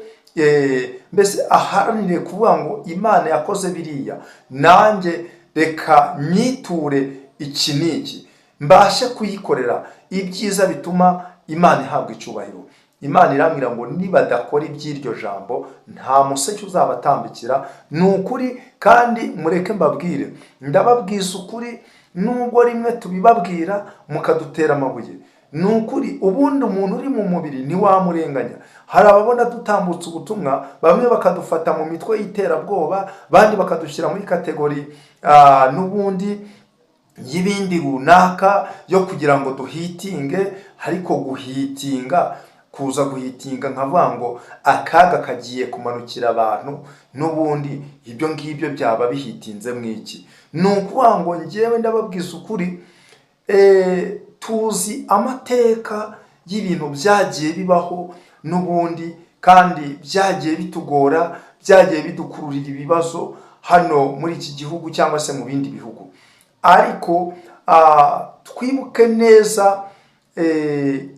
mbese aharanire kuvuga ngo Imana yakoze biriya, nanjye reka nyiture iki n'iki, mbashe kuyikorera ibyiza bituma Imana ihabwa icyubahiro. Imana irambwira ngo nibadakora iby'iryo jambo nta museke uzabatambikira. Ni ukuri, kandi mureke mbabwire, ndababwiza ukuri, nubwo rimwe tubibabwira mukadutera amabuye, ni ukuri ubundi umuntu uri mu mubiri ntiwamurenganya. Hari ababona dutambutse ubutumwa, bamwe bakadufata mu mitwe y'iterabwoba, abandi bakadushyira muri kategori n'ubundi y'ibindi runaka yo kugira ngo duhitinge. Ariko guhitinga, kuza guhitinga nkavuga ngo akaga kagiye kumanukira abantu, n'ubundi ibyo ngibyo byaba bihitinze mu iki? Ni ukuvuga ngo njyewe ndababwiza ukuri, tuzi amateka y'ibintu byagiye bibaho n'ubundi, kandi byagiye bitugora, byagiye bidukururira ibibazo hano muri iki gihugu cyangwa se mu bindi bihugu. Ariko twibuke neza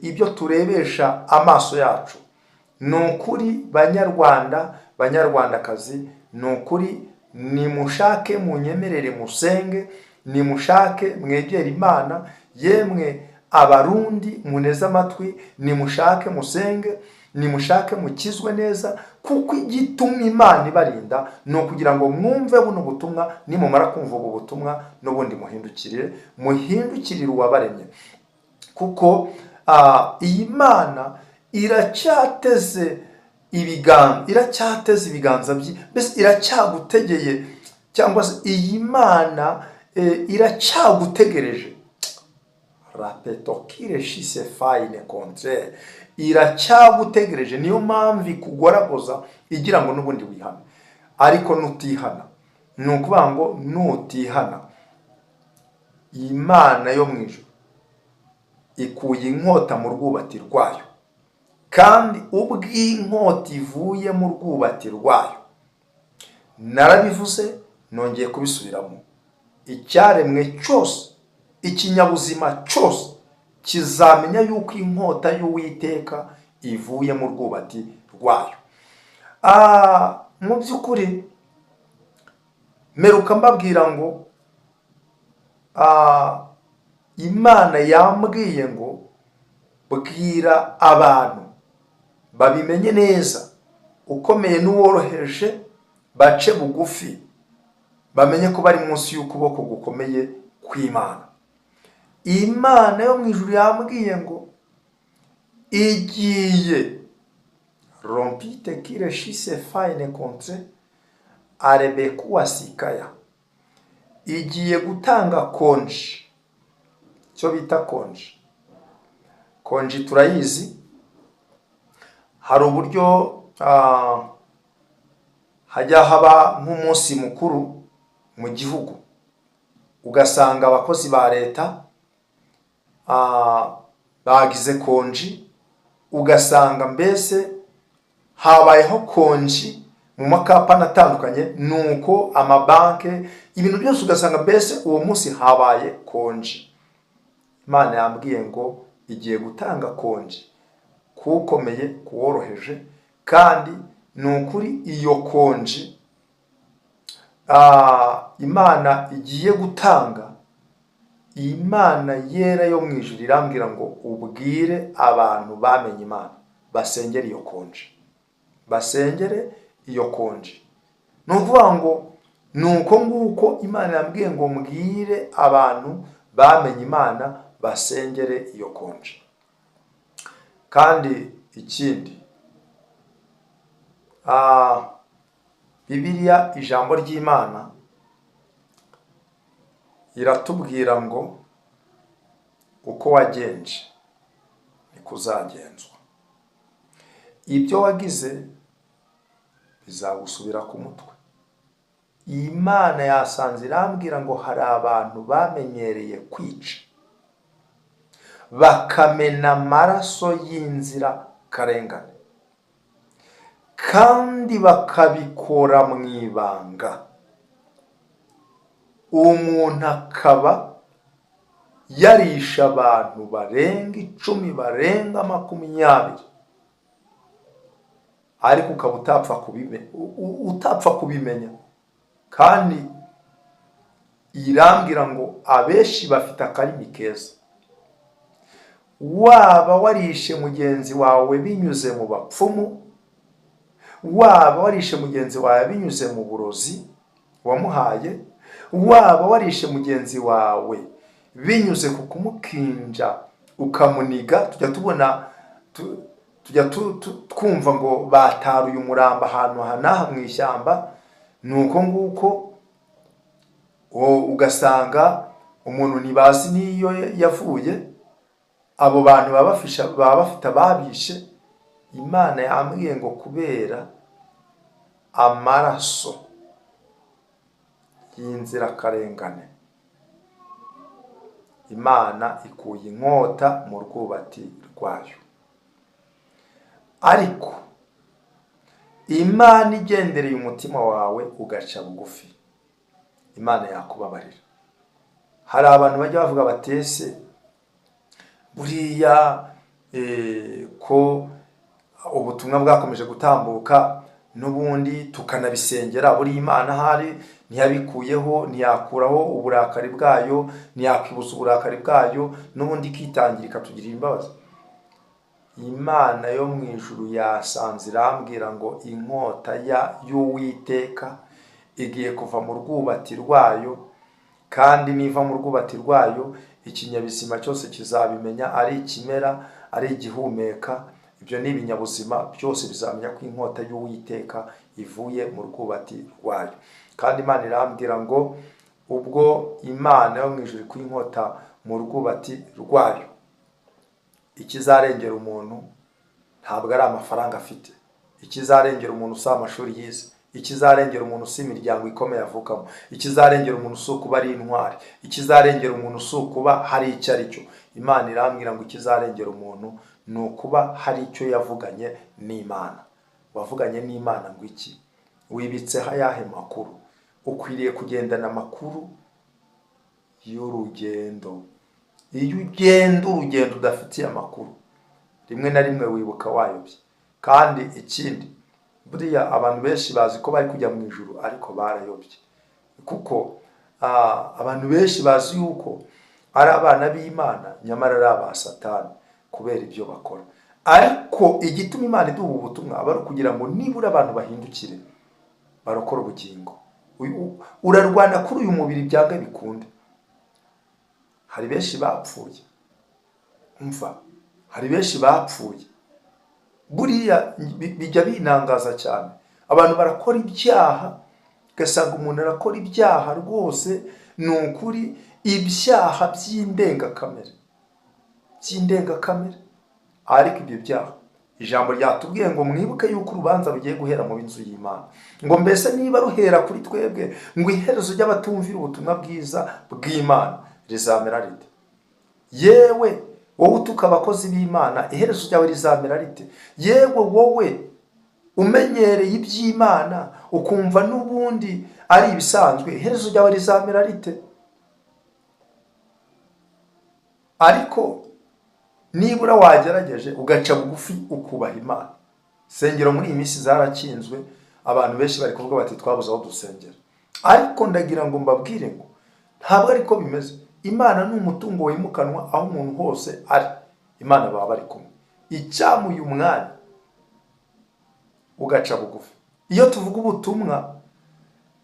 ibyo turebesha amaso yacu. Ni ukuri banyarwanda, banyarwandakazi, ni ukuri nimushake munyemerere musenge, nimushake mwegere Imana. Yemwe Abarundi muneze amatwi, nimushake musenge, nimushake mukizwe neza, kuko igituma Imana ibarinda ni ukugira ngo mwumve buno butumwa. Nimumara kumva ubu butumwa, n'ubundi muhindukirire, muhindukirire uwabaremye, kuko iyi Mana iracyateze ibiganza, iracyateze ibiganza bye, mbese iracyagutegeye, cyangwa se iyi Mana iracyagutegereje. Rapetokire shise fayine kontrere, iracyagutegereje. Niyo mpamvu ikugoragoza igira ngo n'ubundi wihane. Ariko nutihana, ni ukuvuga ngo nutihana, Imana yo mu ijuru ikuye inkota mu rwubati rwayo, kandi ubw'inkota ivuye mu rwubati rwayo, narabivuze nongeye kubisubiramo, icyaremwe cyose, ikinyabuzima cyose kizamenya yuko inkota y'Uwiteka ivuye mu rwubati rwayo. Mu by'ukuri meruka mbabwira ngo Imana yambwiye ngo bwira abantu babimenye neza, ukomeye n'uworoheje bace bugufi, bamenye ko bari munsi y'ukuboko gukomeye kw'Imana. Imana yo mu ijuru yambwiye ngo igiye rompite kire shise fayine kontre arebekuwa sikaya, igiye gutanga konji, icyo bita konji. Konji turayizi, hari uburyo hajya haba nk'umunsi mukuru mu gihugu, ugasanga abakozi ba leta bagize konji, ugasanga mbese habayeho konji mu makampani atandukanye, nuko amabanki, ibintu byose, ugasanga mbese uwo munsi habaye konji. Imana yambwiye ngo igiye gutanga konji kuwukomeye, kuworoheje, kandi ni ukuri iyo konji Imana igiye gutanga, Imana yera yo mu ijuru irambwira ngo ubwire abantu bamenye Imana basengere iyo konji, basengere iyo konji. Ni ukuvuga ngo ni uko nguko Imana yambwiye ngo mbwire abantu bamenye Imana basengere iyo konji. Kandi ikindi, Bibiliya, ijambo ry'Imana iratubwira ngo uko wagenje niko uzagenzwa, ibyo wagize bizagusubira ku mutwe. Imana yasanze irambwira ngo hari abantu bamenyereye kwica, bakamena amaraso y'inzirakarengane, kandi bakabikora mu ibanga, umuntu akaba yarisha abantu barenga 10, barenga 20, ariko ukaba utapfa kubimenya. Kandi irambwira ngo abenshi bafite akarimi keza. Waba warishe mugenzi wawe binyuze mu bapfumu, waba warishe mugenzi wawe binyuze mu burozi wamuhaye, waba warishe mugenzi wawe binyuze ku kumukinja ukamuniga, tujya tubona tujya twumva ngo bataruye umurambo ahantu aha n'aha mu ishyamba, ni uko nguko, ugasanga umuntu ntibazi n'iyo yavuye. Abo bantu baba bafite ababishe. Imana yambwiye ngo kubera amaraso y'inzirakarengane, Imana ikuye inkota mu rwubati rwayo. Ariko Imana igendereye umutima wawe ugaca bugufi, Imana yakubabarira. Hari abantu bajya bavuga batese buriya ko ubutumwa bwakomeje gutambuka n'ubundi tukanabisengera, buriya Imana ahari ntiyabikuyeho, ntiyakuraho uburakari bwayo, ntiyakwibutsa uburakari bwayo, n'ubundi ikitangira ikatugirira imbabazi. Imana yo mu ijuru yasanze irambwira ngo inkota y'Uwiteka igiye kuva mu rwubati rwayo, kandi niva mu rwubati rwayo ikinyabuzima cyose kizabimenya, ari ikimera, ari igihumeka, ibyo ni ibinyabuzima byose bizamenya ko inkota y'Uwiteka ivuye mu rwubati rwayo. Kandi Imana irambwira ngo ubwo Imana yo mu ijuru ikuye inkota mu rwubati rwayo, ikizarengera umuntu ntabwo ari amafaranga afite, ikizarengera umuntu si amashuri yize, ikizarengera umuntu si imiryango ikomeye avukamo, ikizarengera umuntu si ukuba ari intwari, ikizarengera umuntu si ukuba hari icyo ari cyo. Imana irambwira ngo ikizarengera umuntu ni ukuba hari icyo yavuganye n'Imana. Wavuganye n'Imana ngo iki? Wibitseho ayahe makuru? Ukwiriye kugendana amakuru y'urugendo. Iyo ugenda urugendo udafitiye amakuru, rimwe na rimwe wibuka wayobye. Kandi ikindi, buriya abantu benshi bazi ko bari kujya mu ijuru ariko barayobye, kuko abantu benshi bazi yuko ari abana b'Imana nyamara ari aba Satani kubera ibyo bakora. Ariko igituma Imana iduha ubutumwa aba ari ukugira ngo nibura abantu bahindukire barokore ubugingo. Urarwana kuri uyu mubiri byanga bikunde. Hari benshi bapfuye, umva, hari benshi bapfuye. Buriya bijya binangaza cyane, abantu barakora ibyaha, ugasanga umuntu arakora ibyaha rwose, ni ukuri ibyaha by'indengakamere, by'indengakamere. Ariko ibyo byaha ijambo ryatubwiye ngo mwibuke yuko urubanza rugiye guhera mu b'inzu y'Imana, ngo mbese niba ruhera kuri twebwe, ngo iherezo ry'abatumvira ubutumwa bwiza bw'Imana rizamera rite? Yewe wowe utuka abakozi b'Imana, iherezo ryawe rizamera rite? Yewe wowe umenyereye iby'Imana ukumva n'ubundi ari ibisanzwe, iherezo ryawe rizamera rite? Ariko nibura wagerageje ugaca bugufi ukubaha Imana. Sengero muri iyi minsi zarakinzwe, abantu benshi bari kuvuga bati twabuze aho dusengera. Ariko ndagira ngo mbabwire ngo ntabwo ariko bimeze. Imana ni umutungo wimukanwa, aho umuntu hose ari Imana baba bari kumwe. Icyamuye umwanya ugaca bugufi. Iyo tuvuga ubutumwa,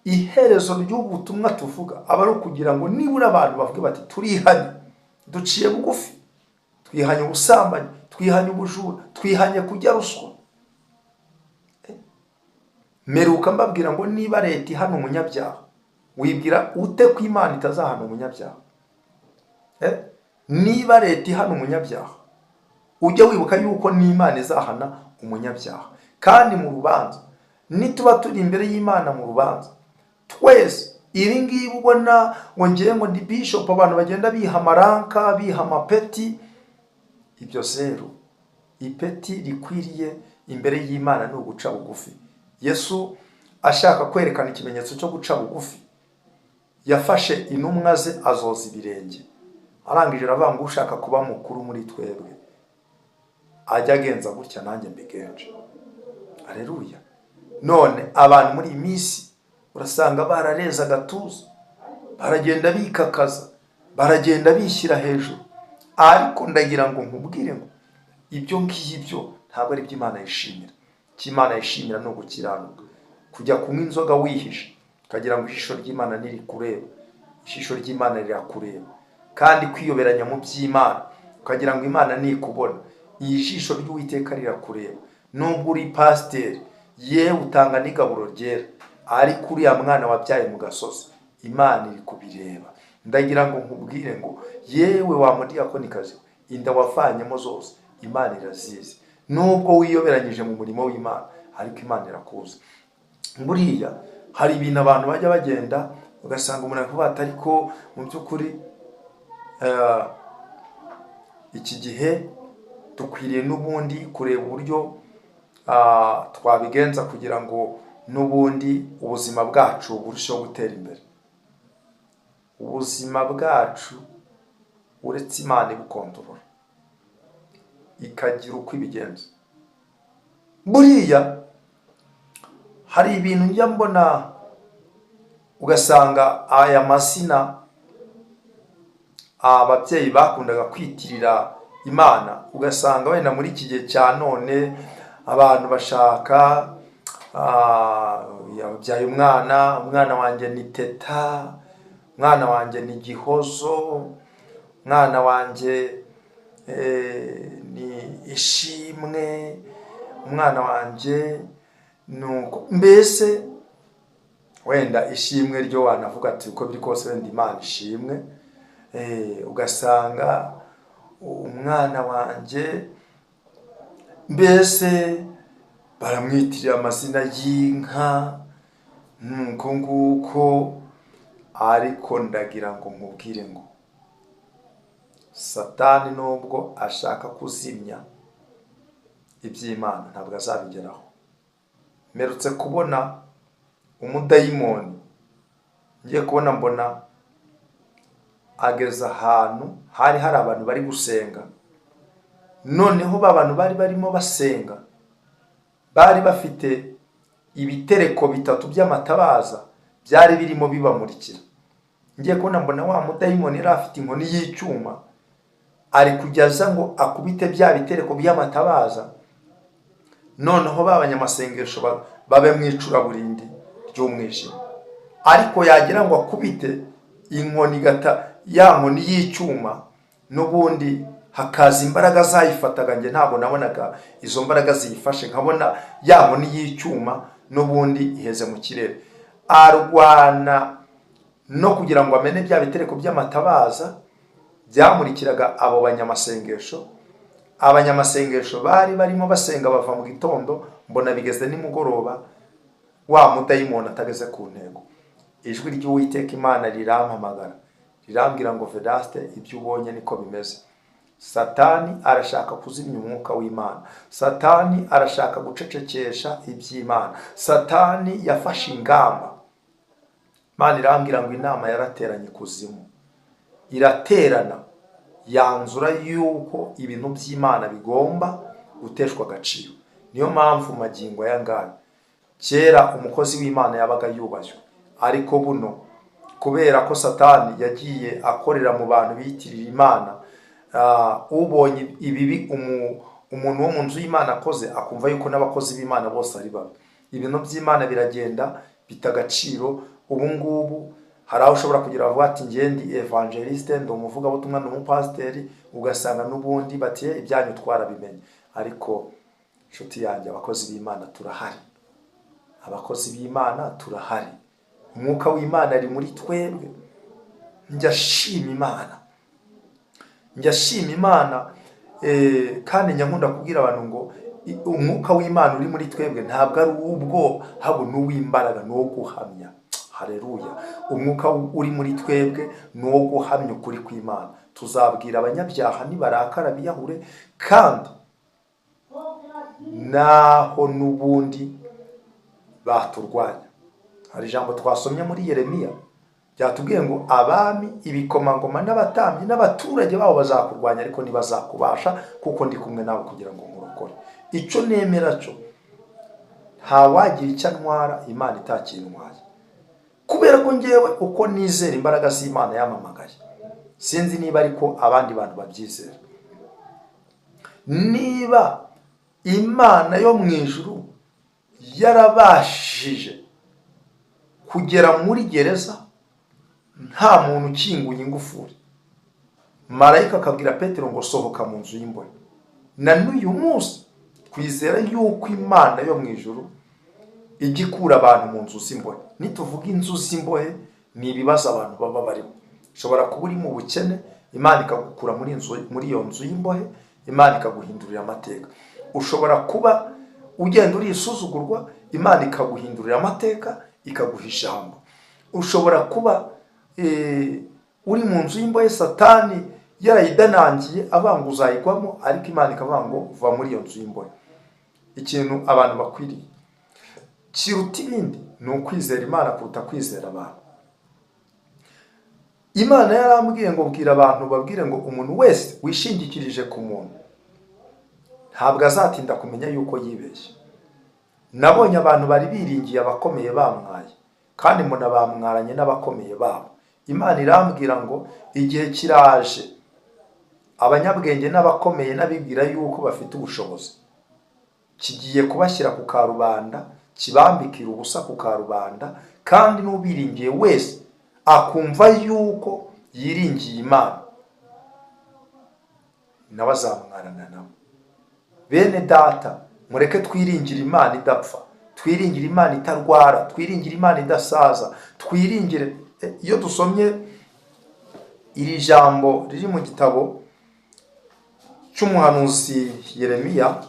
iherezo ry'ubutumwa tuvuga aba ari ukugira ngo nibura abantu bavuge bati turihanye, duciye bugufi, twihanye ubusambanyi, twihanye ubujura, twihanye kurya ruswa. Meruka mbabwira ngo niba leta ihana umunyabyaha, wibwira ute ko Imana itazahana umunyabyaha? Niba leta ihana umunyabyaha, ujye wibuka yuko n'Imana izahana umunyabyaha. Kandi mu rubanza, nituba turi imbere y'Imana mu rubanza twese, ibi ngibi ubona ngo ngiye ngo ndi bishop, abantu bagenda biha amaranka, biha amapeti, ibyo zeru. Ipeti rikwiriye imbere y'Imana ni uguca bugufi. Yesu ashaka kwerekana ikimenyetso cyo guca bugufi, yafashe intumwa ze azoza ibirenge, arangije aravuga ngo ushaka kuba mukuru muri twebwe ajya agenza gutya, nanjye mbigenje. Aleluya. None abantu muri iyi minsi urasanga barareza agatuza, baragenda bikakaza, baragenda bishyira hejuru. Ariko ndagira ngo nkubwire ngo ibyo ngibyo ntabwo ari ibyo Imana yishimira. Icyo Imana yishimira ni ugukiranuka. Kujya kunywa inzoga wihishe ukagira ngo ijisho ry'Imana ntirikureba, ijisho ry'Imana rirakureba. Kandi kwiyoberanya mu by'Imana ukagira ngo Imana ntikubona, ijisho ry'Uwiteka rirakureba. Nubwo uri pasiteri, yewe utanga n'igaburo ryera, ariko uriya mwana wabyaye mu gasozi Imana iri kubireba. Ndagira ngo nkubwire ngo yewe wa mudiyakonikazi, inda wavanyemo zose Imana irazizi. Nubwo wiyoberanyije mu murimo w'Imana, ariko Imana irakuzi. Buriya hari ibintu abantu bajya bagenda ugasanga umuntu ari kuvuga ati ariko mu by'ukuri iki gihe dukwiriye n'ubundi kureba uburyo twabigenza kugira ngo n'ubundi ubuzima bwacu burusheho gutera imbere. Ubuzima bwacu uretse Imana ibukontorora ikagira uko ibigenza. Buriya hari ibintu njya mbona, ugasanga aya mazina ababyeyi bakundaga kwitirira Imana, ugasanga wenda muri iki gihe cya none abantu bashaka, yabyaye umwana, umwana wanjye ni Teta, umwana wanjye ni Gihozo, umwana wanjye ni Ishimwe, umwana wanjye nuko mbese wenda ishimwe ryo wanavuga ati uko biri kose wenda Imana ishimwe. Ugasanga umwana wanjye mbese baramwitirira amazina y'inka nuko nguko. Ariko ndagira ngo nkubwire ngo Satani nubwo ashaka kuzimya iby'Imana ntabwo azabigeraho. Mperutse kubona umudayimoni, ngiye kubona mbona ageze ahantu hari hari abantu bari gusenga. Noneho ba bantu bari barimo basenga bari bafite ibitereko bitatu by'amatabaza byari birimo bibamurikira. Ngiye kubona mbona wa mudayimoni yari afite inkoni y'icyuma, ari kujya aza ngo akubite bya bitereko by'amatabaza, noneho ba banyamasengesho babe mu icuraburindi ry'umwijima. Ariko yagira ngo akubite inkoni igata ya nkoni y'icyuma, n'ubundi hakaza imbaraga zayifataga. Njye ntabwo nabonaga izo mbaraga ziyifashe, nkabona ya nkoni y'icyuma n'ubundi iheze mu kirere. Arwana no kugira ngo amene bya bitereko by'amatabaza byamurikiraga abo banyamasengesho. Abanyamasengesho bari barimo basenga bava mu gitondo, mbona bigeze nimugoroba wa mudayimoni atageze ku ntego. Ijwi ry'Uwiteka Imana rirampamagara, rirambwira ngo: "Vedaste, ibyo ubonye niko bimeze. Satani arashaka kuzimya umwuka w'Imana, Satani arashaka gucecekesha iby'Imana, Satani yafashe ingamba." Imana irambwira ngo inama yarateranye ikuzimu, iraterana, yanzura yuko ibintu by'Imana bigomba guteshwa agaciro. Niyo mpamvu magingo aya ngaya, kera umukozi w'Imana yabaga yubashywe, ariko buno kubera ko Satani yagiye akorera mu bantu biyitirira Imana, ubonye ibibi umuntu wo mu nzu y'Imana akoze akumva yuko n'abakozi b'Imana bose ari babi. Ibintu by'Imana biragenda bita agaciro. Ubu ngubu hari aho ushobora kugira bavuga ati njye ndi évangéliste, ndi umuvugabutumwa, ndi umupasiteri, ugasanga n'ubundi bati ibyanyu twarabimenye. Ariko inshuti yanjye, abakozi b'Imana turahari, abakozi b'Imana turahari, umwuka w'Imana ari muri twebwe. Njya shima Imana, njya shima Imana, kandi njya nkunda kubwira abantu ngo umwuka w'Imana uri muri twebwe ntabwo ari uw'ubwoba, ahubwo ni uw'imbaraga, ni uwo guhamya. Hareruya! Umwuka uri muri twebwe ni uwo guhamya ukuri kw'Imana. Tuzabwira abanyabyaha nibarakara biyahure, kandi naho n'ubundi baturwanya. Hari ijambo twasomye muri Yeremiya byatubwiye ngo abami, ibikomangoma n'abatambyi n'abaturage babo bazakurwanya, ariko ntibazakubasha, kuko ndi kumwe nawe kugira ngo nkurokore. Icyo nemera cyo, ntawagira icyo antwara Imana itakintwaye, kubera ko ngewe uko nizera imbaraga z'Imana yamamagaye, sinzi niba ariko abandi bantu babyizera. Niba Imana yo mu ijuru yarabashije kugera muri gereza nta muntu ukinguye ingufuri, marayika akabwira Petero ngo sohoka mu nzu y'imbohe, na n'uyu munsi twizera yuko Imana yo mu ijuru ijya ikura abantu mu nzu z'imbohe. Nituvuga inzu z'imbohe, ni ibibazo abantu baba barimo. Ushobora kuba uri mu bukene, Imana ikagukura muri iyo nzu y'imbohe, Imana ikaguhindurira amateka. Ushobora kuba ugenda urisuzugurwa, Imana ikaguhindurira amateka, ikaguha ijambo. Ushobora kuba uri mu nzu y'imbohe, Satani yarayidanangiye avuga ngo uzayigwamo, ariko Imana ikavuga ngo va muri iyo nzu y'imbohe. Ikintu abantu bakwiriye kiruta ibindi ni ukwizera Imana kuruta kwizera abantu. Imana yarambwiye ngo bwira abantu, babwire ngo umuntu wese wishingikirije ku muntu ntabwo azatinda kumenya yuko yibeshye. Nabonye abantu bari biringiye abakomeye bamwaye, kandi mbona bamwaranye n'abakomeye babo. Imana irambwira ngo igihe kiraje, abanyabwenge n'abakomeye n'abibwira yuko bafite ubushobozi kigiye kubashyira ku karubanda, kibambikira ubusa ku karubanda, kandi n'ubiringiye wese akumva yuko yiringiye Imana nawe azamwarana nabo. Bene data, mureke twiringire Imana idapfa, twiringire Imana itarwara, twiringire Imana idasaza, twiringire. Iyo dusomye iri jambo riri mu gitabo cy'umuhanuzi Yeremiya,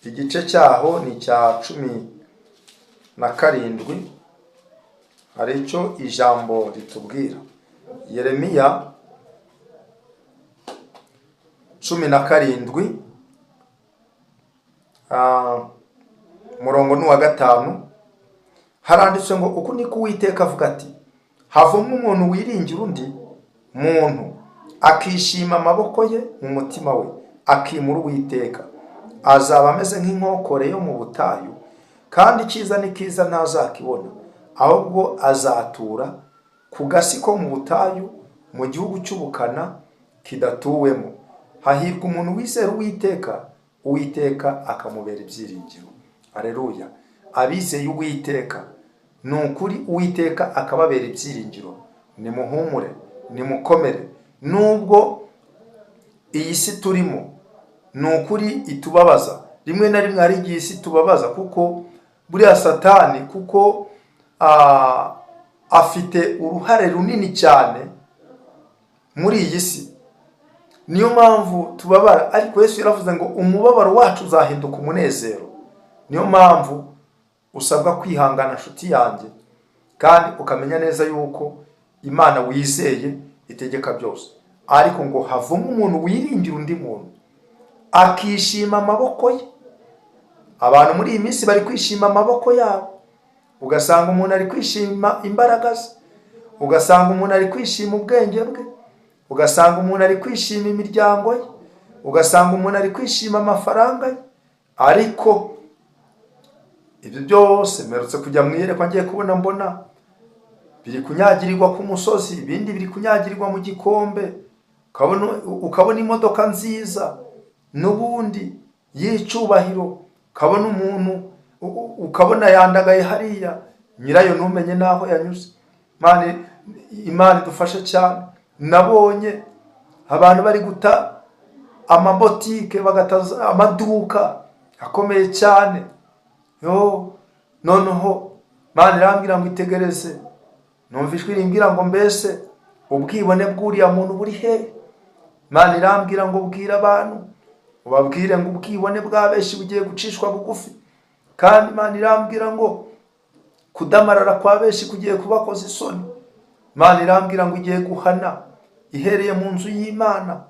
igice cyaho ni icya 17, hari icyo ijambo ritubwira. Yeremiya 17, umurongo ni uwa 5, haranditse ngo: "Uku niko Uwiteka avuga ati: Havumwe umuntu wiringira undi muntu, akishima amaboko ye mu mutima we, akimura Uwiteka. Azaba ameze nk'inkokore yo mu butayu, kandi icyiza ni kiza ntazakibona, ahubwo azatura ku gasi ko mu butayu, mu gihugu cy'ubukana kidatuwemo. Hahirwa umuntu wizera Uwiteka, Uwiteka akamubera ibyiringiro." Aleluya! Abizeye Uwiteka, ni ukuri Uwiteka akababera ibyiringiro. Nimuhumure, nimukomere, nubwo iyi si turimo ni ukuri itubabaza. Rimwe na rimwe hari igihe isi itubabaza, kuko buriya Satani, kuko afite uruhare runini cyane muri iyi si, niyo mpamvu tubabara. Ariko Yesu yaravuze ngo umubabaro wacu uzahinduka umunezero. Niyo mpamvu usabwa kwihangana, nshuti yanjye, kandi ukamenya neza yuko Imana wizeye itegeka byose. Ariko ngo havumwe umuntu wiringira undi muntu, akishima amaboko ye. Abantu muri iyi minsi bari kwishima amaboko yabo, ugasanga umuntu ari kwishima imbaraga ze, ugasanga umuntu ari kwishima ubwenge bwe, ugasanga umuntu ari kwishima imiryango ye, ugasanga umuntu ari kwishima amafaranga ye. Ariko ibyo byose, mperutse kujya mu iyerekwa, ngiye kubona mbona biri kunyagirirwa ku musozi, ibindi biri kunyagirirwa mu gikombe. Ukabona imodoka nziza n'ubundi y'icyubahiro, ukabona umuntu, ukabona yandagaye hariya, nyirayo ntumenye n'aho yanyuze. Imana idufashe cyane. Nabonye abantu bari guta amabotike, bagata amaduka akomeye cyane. Yo, noneho Imana irambwira ngo itegereze. Numva ijwi rimbwira ngo: "Mbese ubwibone bw'uriya muntu buri hehe?" Imana irambwira ngo: "Bwira abantu, ubabwire ngo ubwibone bwa benshi bugiye gucishwa bugufi." Kandi Imana irambwira ngo kudamarara kwa benshi kugiye kubakoza isoni. Imana irambwira ngo igiye guhana ihereye mu nzu y'Imana.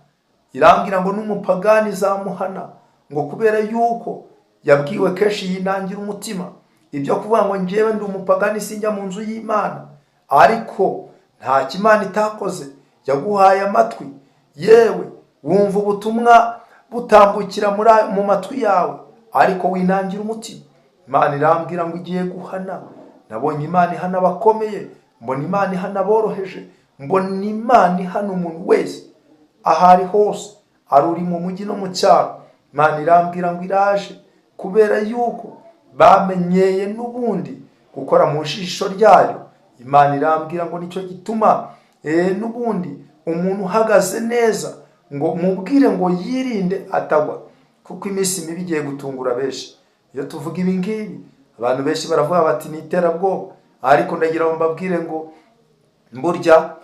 Irambwira ngo n'umupagani izamuhana, ngo kubera yuko yabwiwe kenshi yinangira umutima. Ibyo kuvuga ngo njyewe ndi umupagani, sinjya mu nzu y'Imana, ariko nta Imana itakoze. Yaguhaye amatwi, yewe wumva ubutumwa butambukira mu matwi yawe, ariko winangira umutima. Imana irambwira ngo igiye guhana. Nabonye Imana ihana abakomeye, mbona Imana ihana aboroheje, mbona Imana ihana umuntu wese aho ari hose, ari uri mu mujyi no mu cyaro. Imana irambwira ngo iraje, kubera yuko bamenyeye n'ubundi gukora mu jisho ryayo. Imana irambwira ngo nicyo gituma n'ubundi umuntu uhagaze neza, ngo mubwire ngo yirinde atagwa, kuko iminsi mibi igiye gutungura benshi. Iyo tuvuga ibi ngibi, abantu benshi baravuga bati ni iterabwoba, ariko ndagira ngo mbabwire ngo burya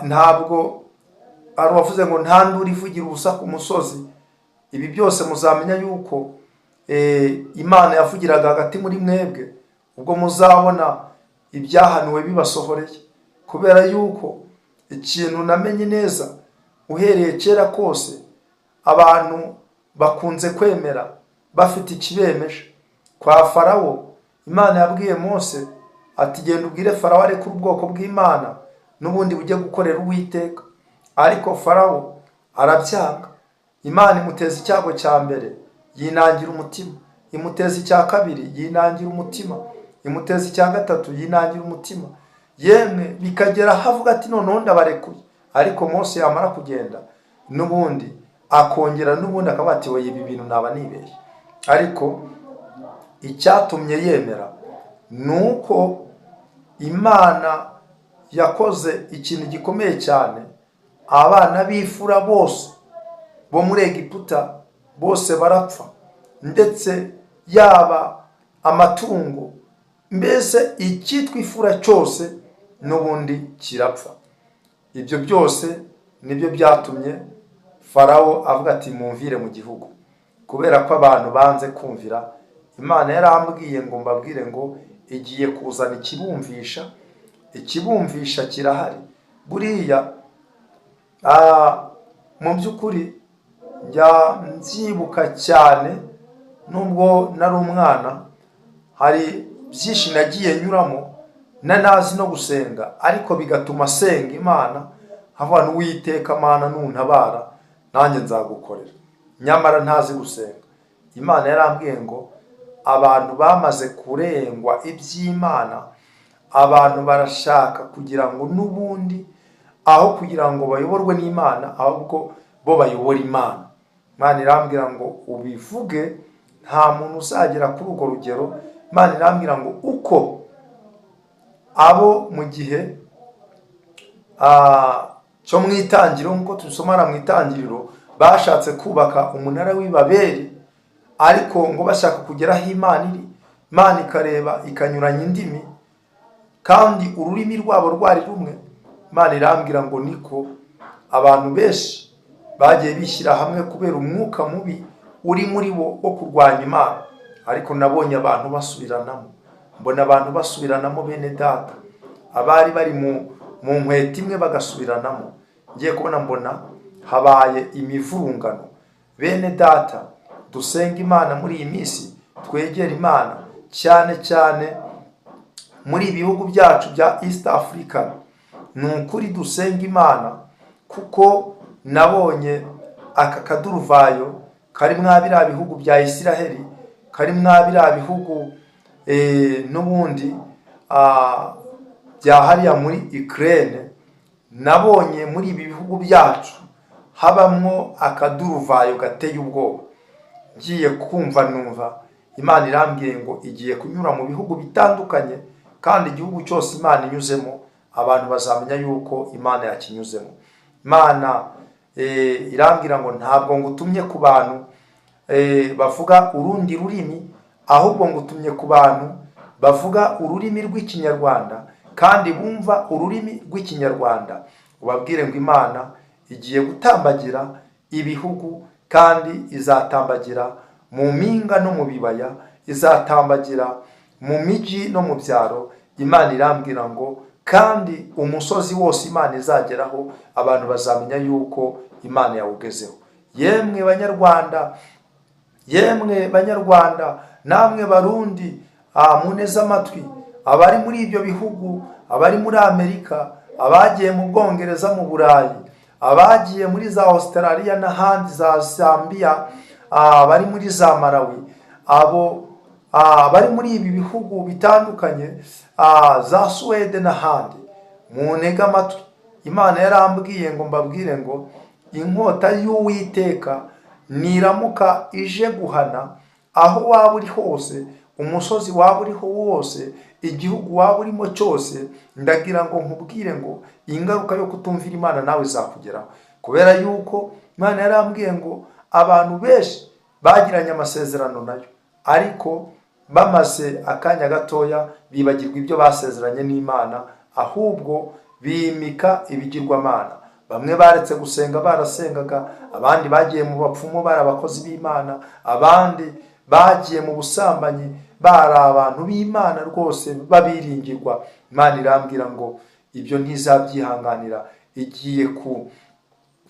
ntabwo hari uwavuze ngo nta nduru ivugira ubusa ku musozi. Ibi byose muzamenya yuko Imana yavugiraga hagati muri mwebwe ubwo muzabona ibyahanuwe bibasohoreye. Kubera yuko ikintu namenye neza uhereye kera kose, Abantu bakunze kwemera bafite ikibemeje. Kwa Farawo, Imana yabwiye Mose ati: "Genda ubwire Farawo arekure ubwoko bw'Imana n'ubundi bujye gukorera Uwiteka." Ariko Farawo arabyanga. Imana imuteza icyago cya mbere, yinangira umutima. Imuteza icya kabiri, yinangira umutima. Imuteza icya gatatu, yinangira umutima. Yemwe bikagera aho avuga ati: "Noneho ndabarekuye." Ariko Mose yamara kugenda, n'ubundi akongera, n'ubundi akaba ati: "Oya, ibi bintu naba nibeshye." Ariko icyatumye yemera ni uko Imana yakoze ikintu gikomeye cyane. Abana b'imfura bose bo muri Egiputa bose barapfa, ndetse yaba amatungo, mbese icyitwa imfura cyose n'ubundi kirapfa. Ibyo byose nibyo byatumye Farawo avuga ati: "Mumvire mu gihugu," kubera ko abantu banze kumvira Imana. Yarambwiye ngo mbabwire ngo igiye kuzana ikibumvisha. Ikibumvisha kirahari buriya. Mu by'ukuri njya mbyibuka cyane, nubwo nari umwana, hari byinshi nagiye nyuramo nanazi no gusenga, ariko bigatuma asenga Imana nkavuga: "N'Uwiteka Mana, nuntabara nanjye nzagukorera," nyamara ntazi gusenga. Imana yarambwiye ngo abantu bamaze kurengwa iby'Imana, abantu barashaka kugira ngo n'ubundi aho kugira ngo bayoborwe n'Imana, ahubwo bo bayobora Imana. Imana irambwira ngo ubivuge, nta muntu uzagera kuri urwo rugero. Imana irambwira ngo uko abo mu gihe cyo mu itangiriro, nk'uko tubisomara mu Itangiriro, bashatse kubaka umunara w'i Babeli, ariko ngo bashaka kugera aho Imana iri, Imana ikareba ikanyuranya indimi, kandi ururimi rwabo rwari rumwe. Imana irambwira ngo niko abantu benshi bagiye bishyira hamwe kubera umwuka mubi uri muri bo wo kurwanya Imana. Ariko nabonye abantu basubiranamo, mbona abantu basubiranamo, bene data, abari bari mu nkweto imwe bagasubiranamo. Ngiye kubona mbona habaye imivurungano. Bene data, dusenga Imana muri iyi minsi, twegere Imana cyane cyane muri ibi bihugu byacu bya East Africa. Ni ukuri dusenga Imana, kuko nabonye aka kaduruvayo kari mwa biriya bihugu bya Isiraheli, kari mwa biriya bihugu n'ubundi bya hariya muri Ukraine. Nabonye muri ibi bihugu byacu habamwo akaduruvayo gateye ubwoba. Ngiye kumva numva Imana irambwiye ngo igiye kunyura mu bihugu bitandukanye, kandi igihugu cyose Imana inyuzemo, abantu bazamenya yuko Imana yakinyuzemo. Imana irambwira ngo ntabwo ngutumye ku bantu bavuga urundi rurimi, ahubwo ngutumye ku bantu bavuga ururimi rw'Ikinyarwanda kandi bumva ururimi rw'Ikinyarwanda. Ubabwire ngo Imana igiye gutambagira ibihugu, kandi izatambagira mu mpinga no mu bibaya, izatambagira mu mijyi no mu byaro. Imana irambwira ngo kandi umusozi wose Imana izageraho, abantu bazamenya yuko Imana yawugezeho. Yemwe Banyarwanda, yemwe Banyarwanda, namwe Barundi, muneze amatwi, abari muri ibyo bihugu, abari muri Amerika, abagiye mu Bwongereza, mu Burayi, abagiye muri za Australia n'ahandi, za Zambia, abari muri za Malawi, abo bari muri ibi bihugu bitandukanye, za Suwede n'ahandi, muntege amatwi. Imana yarambwiye ngo mbabwire ngo inkota y'Uwiteka niramuka ije guhana, aho waba uri hose, umusozi waba uriho wose, igihugu waba urimo cyose, ndagira ngo nkubwire ngo ingaruka yo kutumvira Imana nawe izakugeraho, kubera yuko Imana yarambwiye ngo abantu benshi bagiranye amasezerano nayo, ariko bamaze akanya gatoya bibagirwa ibyo basezeranye n'Imana, ahubwo bimika ibigirwamana. Bamwe baretse gusenga barasengaga, abandi bagiye mu bapfumu bari abakozi b'Imana, abandi bagiye mu busambanyi bari abantu b'Imana rwose babiringirwa. Imana irambwira ngo ibyo ntizabyihanganira, igiye ku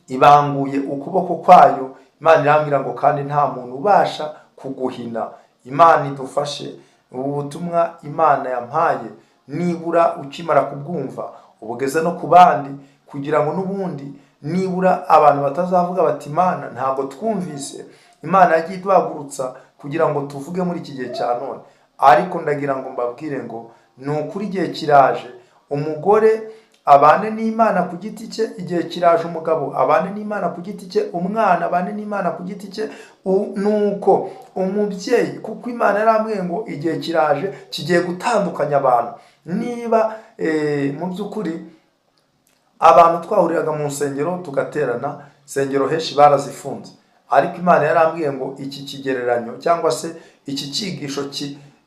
ibanguye ukuboko kwayo. Imana irambwira ngo kandi nta muntu ubasha kuguhina. Imana idufashe. Ubu butumwa Imana yampaye, nibura ukimara kubwumva ubugeze no ku bandi, kugira ngo n'ubundi nibura abantu batazavuga bati Imana ntabwo twumvise. Imana yagiye iduhagurutsa kugira ngo tuvuge muri iki gihe cya none. Ariko ndagira ngo mbabwire ngo ni ukuri igihe kiraje umugore abane n'Imana ku giti cye, igihe kiraje umugabo abane n'Imana ku giti cye, umwana abane n'Imana ku giti cye, nuko umubyeyi, kuko Imana yarambwiye ngo igihe kiraje kigiye gutandukanya abantu. Niba mu by'ukuri abantu twahuriraga mu nsengero tugaterana, insengero henshi barazifunze, ariko Imana yarambwiye ngo iki kigereranyo cyangwa se iki cyigisho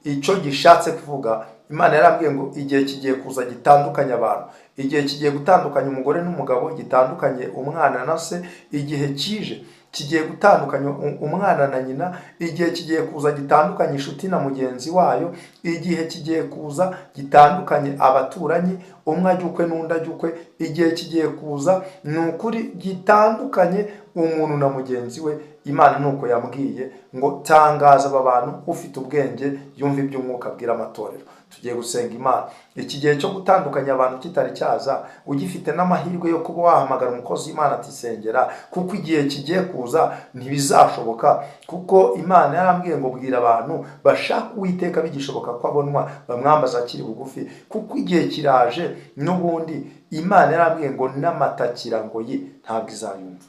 icyo gishatse kuvuga, Imana yarambwiye ngo igihe kigiye kuza gitandukanya abantu, igihe kigiye gutandukanya umugore n'umugabo, gitandukanye umwana na se, igihe kije kigiye gutandukanya umwana na nyina, igihe kigiye kuza gitandukanye inshuti na mugenzi wayo, igihe kigiye kuza gitandukanye abaturanyi, umwe ajya ukwe n'undi ajya ukwe, igihe kigiye kuza ni ukuri gitandukanye umuntu na mugenzi we. Imana nuko yambwiye ngo tangaza aba bantu, ufite ubwenge yumva iby'umwuka abwira amatorero. Tugiye gusenga Imana. Iki gihe cyo gutandukanya abantu kitari cyaza, ugifite n'amahirwe yo kuba wahamagara umukozi w'Imana ati sengera, kuko igihe kigiye kuza ntibizashoboka. Kuko Imana yarambwiye ngo bwira abantu bashaka Uwiteka bigishoboka ko abonwa, bamwambaza akiri bugufi, kuko igihe kiraje. N'ubundi Imana yarambwiye ngo n'amatakira ngo yi ntabwo izayumva.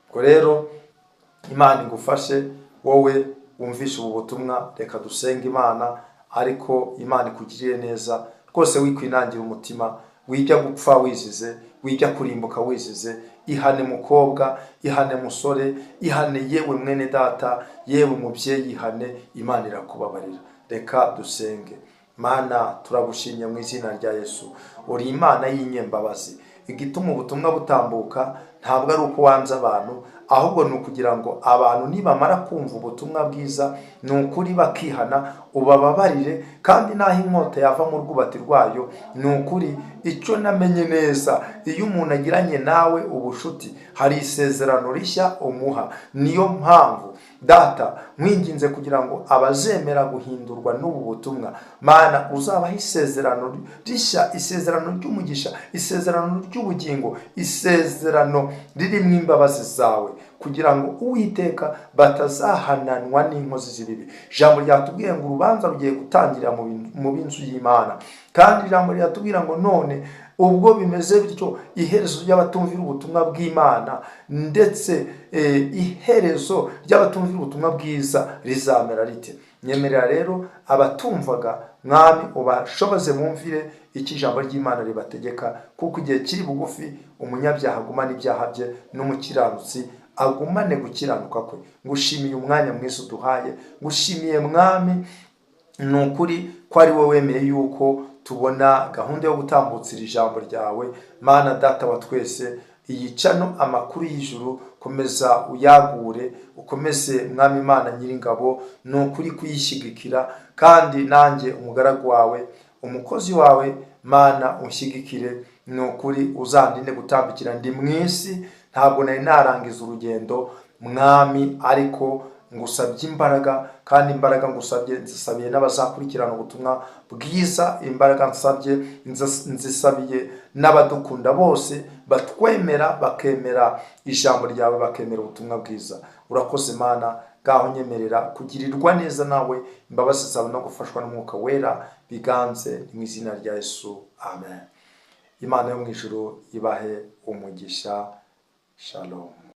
Ubwo rero Imana igufashe wowe wumvishe ubu butumwa. Reka dusenge Imana, ariko Imana ikugirire neza rwose. Wikwinangira umutima, wijya gupfa wizize, wijya kurimbuka wizize. Ihane mukobwa, ihane musore, ihane yewe mwene data, yewe mubyeyi, ihane, Imana irakubabarira. Reka dusenge. Mana, turagushimye mu izina rya Yesu. Uri Imana y'inyembabazi. Igituma ubutumwa butambuka ntabwo ari uko wanze abantu, ahubwo ni ukugira ngo abantu nibamara kumva ubutumwa bwiza ni ukuri bakihana, ubababarire. Kandi n'aho inkota yava mu rwubati rwayo, ni ukuri icyo namenye neza, iyo umuntu agiranye nawe ubushuti hari isezerano rishya umuha. Niyo mpamvu Data mwinginze kugira ngo abazemera guhindurwa n'ubu butumwa, Mana, uzabaha isezerano rishya, isezerano ry'umugisha, isezerano ry'ubugingo, isezerano ririmo imbabazi zawe, kugira ngo Uwiteka batazahananwa n'inkozi z'ibibi. Ijambo ryatubwiye ngo urubanza rugiye gutangirira mu b'inzu y'Imana, kandi ijambo ryatubwira ngo none ubwo bimeze bityo, iherezo ry'abatumvira ubutumwa bw'Imana, ndetse iherezo ry'abatumvira ubutumwa bwiza rizamera rite? Nyemerera rero abatumvaga, Mwami, ubashoboze bumvire icyo ijambo ry'Imana ribategeka, kuko igihe kiri bugufi umunyabyaha agumane ibyaha bye n'umukiranutsi agumane gukiranuka kwe. Ngushimiye umwanya mwiza uduhaye, ngushimiye Mwami, ni ukuri ko ari wowe wemeye yuko tubona gahunda yo gutambutsira ijambo ryawe. Mana Data wa twese, iyi cano Amakuru y'Ijuru, komeza uyagure, ukomeze Mwami Imana Nyiringabo, ni ukuri kuyishyigikira. Kandi nanjye umugaragu wawe, umukozi wawe, Mana unshyigikire, ni ukuri uzandinde gutambikira. Ndi mu isi, ntabwo nari narangiza urugendo Mwami, ariko ngusabye imbaraga, kandi imbaraga ngusabye nzisabiye n'abazakurikirana ubutumwa bwiza. Imbaraga nsabye nzisabiye n'abadukunda bose, batwemera, bakemera ijambo ryawe, bakemera ubutumwa bwiza. Urakoze Mana. Ngaho nyemerera kugirirwa neza nawe, imbabazi zawe no gufashwa n'Umwuka Wera biganze, mu izina rya Yesu, amen. Imana yo mu ijuru ibahe umugisha. Shalom.